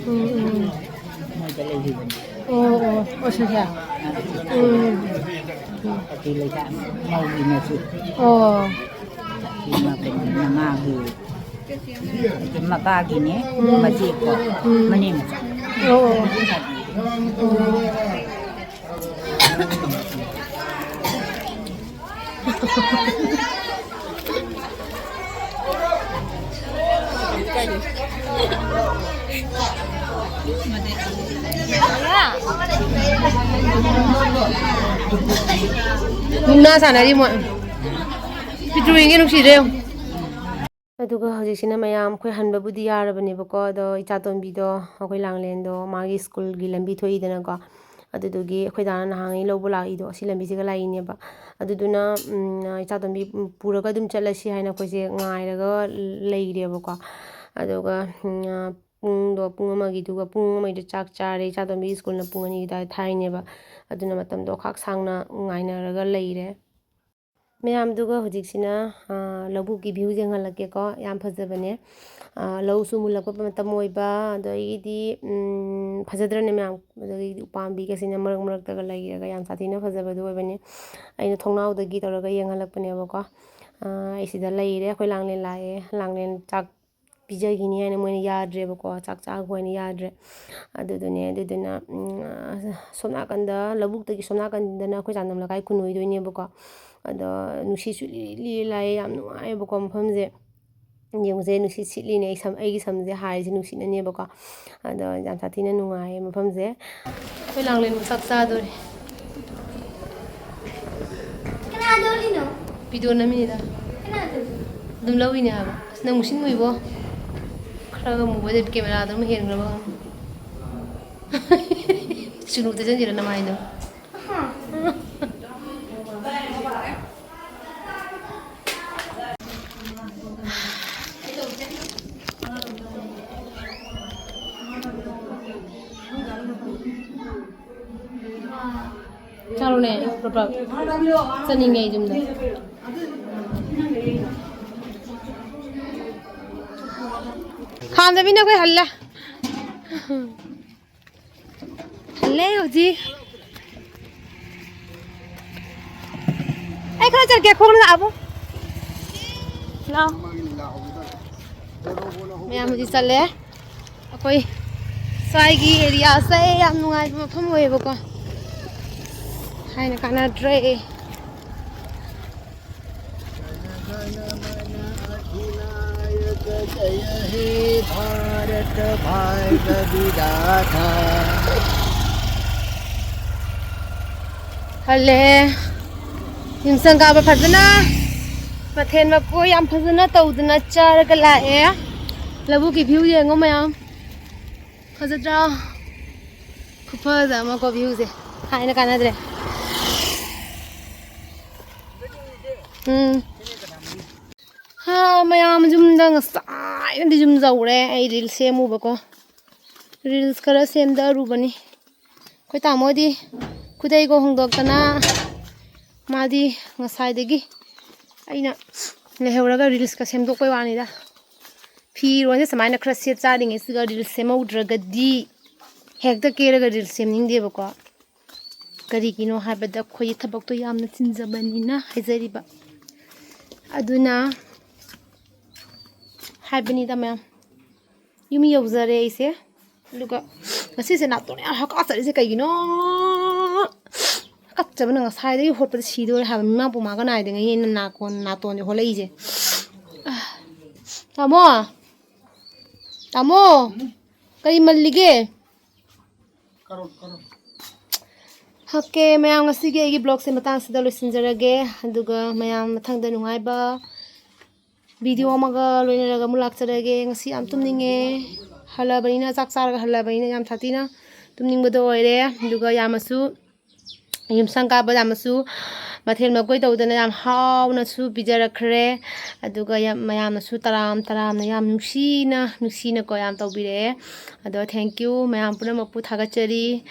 ꯎꯝ, ꯎꯝ꯫ ꯑꯣ, ꯑꯣ꯫ ꯑꯣ, ꯁꯦ, ꯁꯦ꯫ ꯎꯝ꯫ ꯎꯝ꯫ ꯑꯣ꯫ ꯁꯤꯃ ꯀꯩꯅꯣ, ꯃꯉꯥꯒꯤ ꯃꯄꯥꯒꯤꯅꯦ, ꯎꯝ꯫ ꯃꯆꯦꯀꯣ, ꯎꯝ꯫ ꯃꯅꯦꯝ꯫ ꯑꯣ꯫ ꯃꯨꯛꯅꯥ ꯁꯥꯟꯅꯔꯤ ꯃꯣꯏ꯫ ꯄꯤꯇ꯭ꯔꯨ ꯌꯦꯡꯒꯦ, ꯅꯨꯡꯁꯤꯗ꯭ꯔꯦ ꯌꯦꯡꯉꯨ꯫ ꯑꯗꯨꯒ ꯍꯧꯖꯤꯛꯁꯤꯅ ꯃꯌꯥꯝ ꯑꯩꯈꯣꯏ ꯍꯟꯕꯕꯨꯗꯤ ꯌꯥꯔꯕꯅꯦꯕꯀꯣ, ꯑꯗꯣ ꯏꯆꯥꯇꯣꯝꯕꯤꯗꯣ ꯑꯩꯈꯣꯏ ꯂꯥꯡꯂꯦꯟꯗꯣ ꯃꯥꯒꯤ ꯁ꯭ꯀꯨꯜꯒꯤ ꯂꯝꯕꯤ ꯊꯣꯛꯏꯗꯅꯀꯣ, ꯑꯗꯨꯗꯨꯒꯤ ꯑꯩꯈꯣꯏ ꯗꯥꯅ ꯅꯍꯥꯟꯉꯩ ꯂꯧꯕ ꯂꯥꯛꯏꯗꯣ ꯑꯁꯤ ꯂꯝꯕꯤꯁꯤꯒ ꯂꯥꯛꯏꯅꯦꯕ꯫ ꯑꯗꯨꯗꯨꯅ, ꯎꯝ, ꯏꯆꯥꯇꯣꯝꯕꯤ ꯄꯨꯔꯒ ꯑꯗꯨꯝ ꯆꯠꯂꯁꯤ ꯍꯥꯏꯅ ꯑꯩꯈꯣꯏꯁꯦ ꯉꯥꯏꯔꯒ ꯂꯩꯔꯦꯕꯀꯣ꯫ ꯑꯗꯨꯒ, ꯎꯝ, ꯄꯨꯡꯗꯣ ꯄꯨꯡ ꯑꯃꯒꯤꯗꯨꯒ ꯄꯨꯡ ꯑꯃꯒꯤꯗ ꯆꯥꯛ ꯆꯥꯔꯦ, ꯏꯆꯥꯇꯣꯝꯕꯤ ꯁ꯭ꯀꯨꯜꯅ ꯄꯨꯡ ꯑꯅꯤꯒꯤ ꯑꯗꯨꯋꯥꯏꯗ ꯊꯥꯏꯅꯦꯕ꯫ ꯑꯗꯨꯅ ꯃꯇꯝꯗꯣ ꯈꯥꯛ ꯁꯥꯡꯅ ꯉꯥꯏꯅꯔꯒ ꯂꯩꯔꯦ꯫ ꯃꯌꯥꯝꯗꯨꯒ ꯍꯧꯖꯤꯛꯁꯤꯅ, ꯑꯥ, ꯂꯧꯕꯨꯛꯀꯤ view ꯌꯦꯡꯍꯜꯂꯛꯀꯦꯀꯣ꯫ ꯌꯥꯝ ꯐꯖꯕꯅꯦ꯫ ꯑꯥ, ꯂꯧꯁꯨ ꯃꯨꯜꯂꯛꯄ ꯃꯇꯝ ꯑꯣꯏꯕ, ꯑꯗꯒꯤꯗꯤ, ꯎꯝ, ꯐꯖꯗ꯭ꯔꯅꯦ ꯃꯌꯥꯝ? ꯑꯗꯒꯤꯗꯤ ꯎꯄꯥꯝꯕꯤꯒꯁꯤꯅ ꯃꯔꯛ ꯃꯔꯛꯇꯒ ꯂꯩꯔꯒ ꯌꯥꯝ ꯁꯥꯊꯤꯅ ꯐꯖꯕꯗꯣ ꯑꯣꯏꯕꯅꯦ꯫ ꯑꯩꯅ ꯊꯣꯡꯅꯥꯎꯗꯒꯤ ꯇꯧꯔꯒ ꯌꯦꯡꯍꯜꯂꯛꯄꯅꯦꯕꯀꯣ꯫ ꯑꯥ, ꯑꯩ ꯁꯤꯗ ꯂꯩꯔꯦ꯫ ꯑꯩꯈꯣꯏ ꯂꯥꯡꯂꯦꯟ ꯂꯥꯛꯑꯦ꯫ ꯂꯥꯡꯂꯦꯟ ꯆꯥꯛ ꯄꯤꯖꯈꯤꯅꯤ ꯍꯥꯏꯅ ꯃꯣꯏꯅ ꯌꯥꯗ꯭ꯔꯦꯕꯀꯣ, ꯆꯥꯛ ꯆꯥꯈꯣ ꯍꯥꯏꯅ ꯌꯥꯗ꯭ꯔꯦ꯫ ꯑꯗꯨꯗꯨꯅꯦ, ꯑꯗꯨꯗꯨꯅ, ꯎꯝ, ꯑ, ꯁꯣꯝ ꯅꯥꯀꯟꯗ, ꯂꯧꯕꯨꯛꯇꯒꯤ ꯁꯣꯝ ꯅꯥꯀꯟꯗꯅ ꯑꯩꯈꯣꯏ ꯆꯥꯟꯗꯝ ꯂꯩꯀꯥꯏ ꯈꯨꯟ ꯑꯣꯏꯗꯣꯏꯅꯦꯕꯀꯣ꯫ ꯑꯗꯣ ꯅꯨꯡꯁꯤꯠꯁꯨ ꯂꯤꯔꯤ ꯂꯤꯔꯤ ꯂꯥꯛꯑꯦ, ꯌꯥꯝ ꯅꯨꯡꯉꯥꯏꯌꯦꯕꯀꯣ ꯃꯐꯝꯁꯦ꯫ ꯌꯦꯡꯉꯨꯁꯦ, ꯅꯨꯡꯁꯤꯠ ꯁꯤꯠꯂꯤꯅꯦ, ꯑꯩ ꯁꯝ, ꯑꯩꯒꯤ ꯁꯝꯁꯦ ꯍꯥꯏꯔꯤꯁꯦ ꯅꯨꯡꯁꯤꯠꯅꯅꯦꯕꯀꯣ꯫ ꯑꯗꯣ ꯌꯥꯝ ꯁꯥꯊꯤꯅ ꯅꯨꯡꯉꯥꯏꯌꯦ ꯃꯐꯝꯁꯦ꯫ ꯑꯩꯈꯣꯏ ꯂꯥꯡꯂꯦꯟꯕꯨ ꯆꯥꯛ ꯆꯥꯗꯣꯔꯦ꯫ ꯀꯅꯥ ꯂꯧꯔꯤꯅꯣ? ꯚꯤꯗꯤꯑꯣ ꯅꯝꯃꯤꯅꯤꯗ꯫ ꯀꯅꯥ ꯂꯧꯔꯤꯅꯣ? ꯑꯗꯨꯝ ꯂꯧꯔꯤꯅꯦ ꯍꯥꯏꯕ꯫ ꯑꯁ, ꯅꯪ ꯃꯨꯁꯤꯟ ꯃꯨꯏꯕꯣ꯫ ꯈꯔꯒ ꯃꯨꯕꯗ ꯀꯦꯃꯦꯔꯥꯗ ꯑꯃ ꯍꯦꯟꯈ꯭ꯔꯕ ꯈꯪꯗꯦ꯫ ꯆꯨꯅꯨ ꯇꯩꯁꯟꯁꯤꯔ ꯅꯃꯥꯏꯗꯣ? ꯆꯥꯔꯣꯅꯦ, ꯄ꯭ꯔꯣꯄ꯭ꯔꯞ꯫ ꯆꯠꯅꯤꯡꯉꯦ ꯑꯩ ꯌꯨꯝꯗ꯫ ꯈꯥꯝꯗꯕꯤꯅ ꯑꯩꯈꯣꯏ ꯍꯜꯂꯦ꯫ ꯍꯜꯂꯦ ꯍꯧꯖꯤꯛ꯫ ꯑꯩ ꯈꯔ ꯆꯠꯀꯦ, ꯈꯣꯡꯅ ꯂꯥꯛꯑꯕꯣ? ꯂꯥꯛꯑꯣ꯫ ꯃꯌꯥꯝ ꯍꯧꯖꯤꯛ ꯆꯠꯂꯦ꯫ ꯑꯩꯈꯣꯏ ꯁ꯭ꯋꯥꯏꯒꯤ ꯑꯦꯔꯤꯌꯥꯁꯦ ꯌꯥꯝ ꯅꯨꯡꯉꯥꯏꯕ ꯃꯐꯝ ꯑꯣꯏꯌꯦꯕꯀꯣ꯫ ꯍꯥꯏꯅ ꯀꯥꯟꯅꯗ꯭ꯔꯦ꯫ ꯍꯜꯂꯦ꯫ ꯌꯨꯝꯁꯪ ꯀꯥꯕ ꯐꯖꯅ ꯃꯊꯦꯜ ꯃꯀꯣꯏ ꯌꯥꯝ ꯐꯖꯅ ꯇꯧꯗꯅ ꯆꯥꯔꯒ ꯂꯥꯛꯑꯦ꯫ ꯂꯧꯕꯨꯛꯀꯤ view ꯌꯦꯡꯉꯣ ꯃꯌꯥꯝ꯫ ꯐꯖꯗ꯭ꯔꯥ? ꯈꯨꯐꯖ ꯑꯃꯀꯣ viewꯁꯦ꯫ ꯍꯥꯏꯅ ꯀꯥꯟꯅꯗ꯭ꯔꯦ꯫ ꯎꯝ꯫ ꯍꯥ, ꯃꯌꯥꯝ ꯌꯨꯝꯗ ꯉꯁꯥꯏꯅꯗꯤ ꯌꯨꯝ ꯌꯧꯔꯦ꯫ ꯑꯩ reel ꯁꯦꯝꯃꯨꯕꯀꯣ꯫ Reels ꯈꯔ ꯁꯦꯝꯗꯔꯨꯕꯅꯤ꯫ ꯑꯩꯈꯣꯏ ꯇꯥꯃꯣꯗꯤ ꯈꯨꯗꯩꯒ ꯍꯣꯡꯗꯣꯛꯇꯅ ꯃꯥꯗꯤ ꯉꯁꯥꯏꯗꯒꯤ ꯑꯩꯅ ꯂꯩꯍꯧꯔꯒ ꯔꯤꯜꯁꯀ ꯁꯦꯝꯗꯣꯛꯄꯩ ꯋꯥꯅꯤꯗ꯫ ꯐꯤꯔꯣꯟꯁꯦ ꯁꯨꯃꯥꯏꯅ ꯈꯔ ꯁꯦꯠ ꯆꯥꯔꯤꯉꯩꯁꯤꯒ ꯔꯤꯜꯁ ꯁꯦꯝꯍꯧꯗ꯭ꯔꯒꯗꯤ ꯍꯦꯛꯇ ꯀꯦꯔꯒ ꯔꯤꯜꯁ ꯁꯦꯝꯅꯤꯡꯗꯦꯕꯀꯣ꯫ ꯀꯔꯤꯒꯤꯅꯣ ꯍꯥꯏꯕꯗ ꯑꯩꯈꯣꯏꯒꯤ ꯊꯕꯛꯇꯣ ꯌꯥꯝꯅ ꯆꯤꯟꯖꯕꯅꯤꯅ ꯍꯥꯏꯖꯔꯤꯕ꯫ ꯑꯗꯨꯅ ꯍꯥꯏꯕꯅꯤꯗ ꯃꯌꯥꯝ꯫ ꯌꯨꯝ ꯌꯧꯖꯔꯦ ꯑꯩꯁꯦ꯫ ꯑꯗꯨꯒ ꯉꯁꯤꯁꯦ ꯅꯥꯇꯣꯟ ꯌꯥꯝ ꯍꯀꯥꯆꯔꯤꯁꯦ ꯀꯩꯒꯤꯅꯣ? ꯍꯀꯠꯆꯕꯅ ꯉꯁꯥꯏꯗꯒꯤ ꯍꯣꯠꯄꯗ ꯁꯤꯗꯣꯔꯦ ꯍꯥꯏꯕ꯫ ꯃꯤꯃꯥ ꯄꯨꯃꯥꯒ ꯅꯥꯏꯗꯉꯩ ꯑꯩꯅ ꯅꯥꯀꯣꯟ, ꯅꯥꯇꯣꯟꯁꯦ ꯍꯣꯠꯂꯛꯏꯁꯦ꯫ ꯑꯥ, ꯇꯥꯃꯣ! ꯇꯥꯃꯣ! ꯀꯔꯤ ꯃꯜꯂꯤꯒꯦ? ꯀꯔꯣ, ꯀꯔꯣ꯫ ꯑꯣꯀꯦ, ꯃꯌꯥꯝ, ꯉꯁꯤꯒꯤ ꯑꯩꯒꯤ ꯕ꯭ꯂꯣꯒꯁꯦ ꯃꯇꯥꯡꯁꯤꯗ ꯂꯣꯏꯁꯤꯟꯖꯔꯒꯦ꯫ ꯑꯗꯨꯒ ꯃꯌꯥꯝ ꯃꯊꯪꯗ ꯅꯨꯡꯉꯥꯏꯕ ꯚꯤꯗꯤꯑꯣ ꯑꯃꯒ ꯂꯣꯏꯅꯔꯒ ꯑꯃꯨꯛ ꯂꯥꯛꯆꯔꯒꯦ꯫ ꯉꯁꯤ ꯌꯥꯝ ꯇꯨꯝꯅꯤꯡꯉꯦ꯫ ꯍꯜꯂꯕꯅꯤꯅ, ꯆꯥꯛ ꯆꯥꯔꯒ ꯍꯜꯂꯕꯅꯤꯅ ꯌꯥꯝ ꯁꯥꯊꯤꯅ ꯇꯨꯝꯅꯤꯡꯕꯗꯣ ꯑꯣꯏꯔꯦ꯫ ꯑꯗꯨꯒ ꯌꯥꯝꯅꯁꯨ, ꯌꯨꯝꯁꯪ ꯀꯥꯕ ꯌꯥꯝꯅꯁꯨ ꯃꯊꯦꯜ ꯃꯀꯣꯏ ꯇꯧꯗꯅ ꯌꯥꯝ ꯍꯥꯎꯅꯁꯨ ꯄꯤꯖꯔꯛꯈ꯭ꯔꯦ꯫ ꯑꯗꯨꯒ ꯌꯥꯝ, ꯃꯌꯥꯝꯅꯁꯨ ꯇꯔꯥꯝ ꯇꯔꯥꯝꯅ ꯌꯥꯝ ꯅꯨꯡꯁꯤꯅ, ꯅꯨꯡꯁꯤꯅꯀꯣ ꯌꯥꯝ ꯇꯧꯕꯤꯔꯛꯑꯦ꯫ ꯑꯗꯣ thank you ꯃꯌꯥꯝ ꯄꯨꯝꯅꯃꯛꯄꯨ ꯊꯥꯒꯠꯆꯔꯤ꯫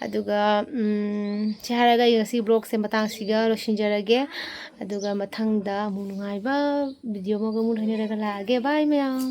ꯑꯗꯨꯒ, ꯎꯝ, ꯁꯤ ꯍꯥꯏꯔꯒ ꯑꯩ ꯉꯁꯤ ꯕ꯭ꯂꯣꯒꯁꯦ ꯃꯇꯥꯡꯁꯤꯒ ꯂꯣꯏꯁꯤꯟꯖꯔꯒꯦ꯫ ꯑꯗꯨꯒ ꯃꯊꯪꯗ ꯑꯃꯨꯛ ꯅꯨꯡꯉꯥꯏꯕ ꯚꯤꯗꯤꯑꯣ ꯑꯃꯒ ꯑꯃꯨꯛ ꯂꯣꯏꯅꯔꯒ ꯂꯥꯛꯑꯒꯦ꯫ ꯕꯥꯏ ꯃꯌꯥꯝ꯫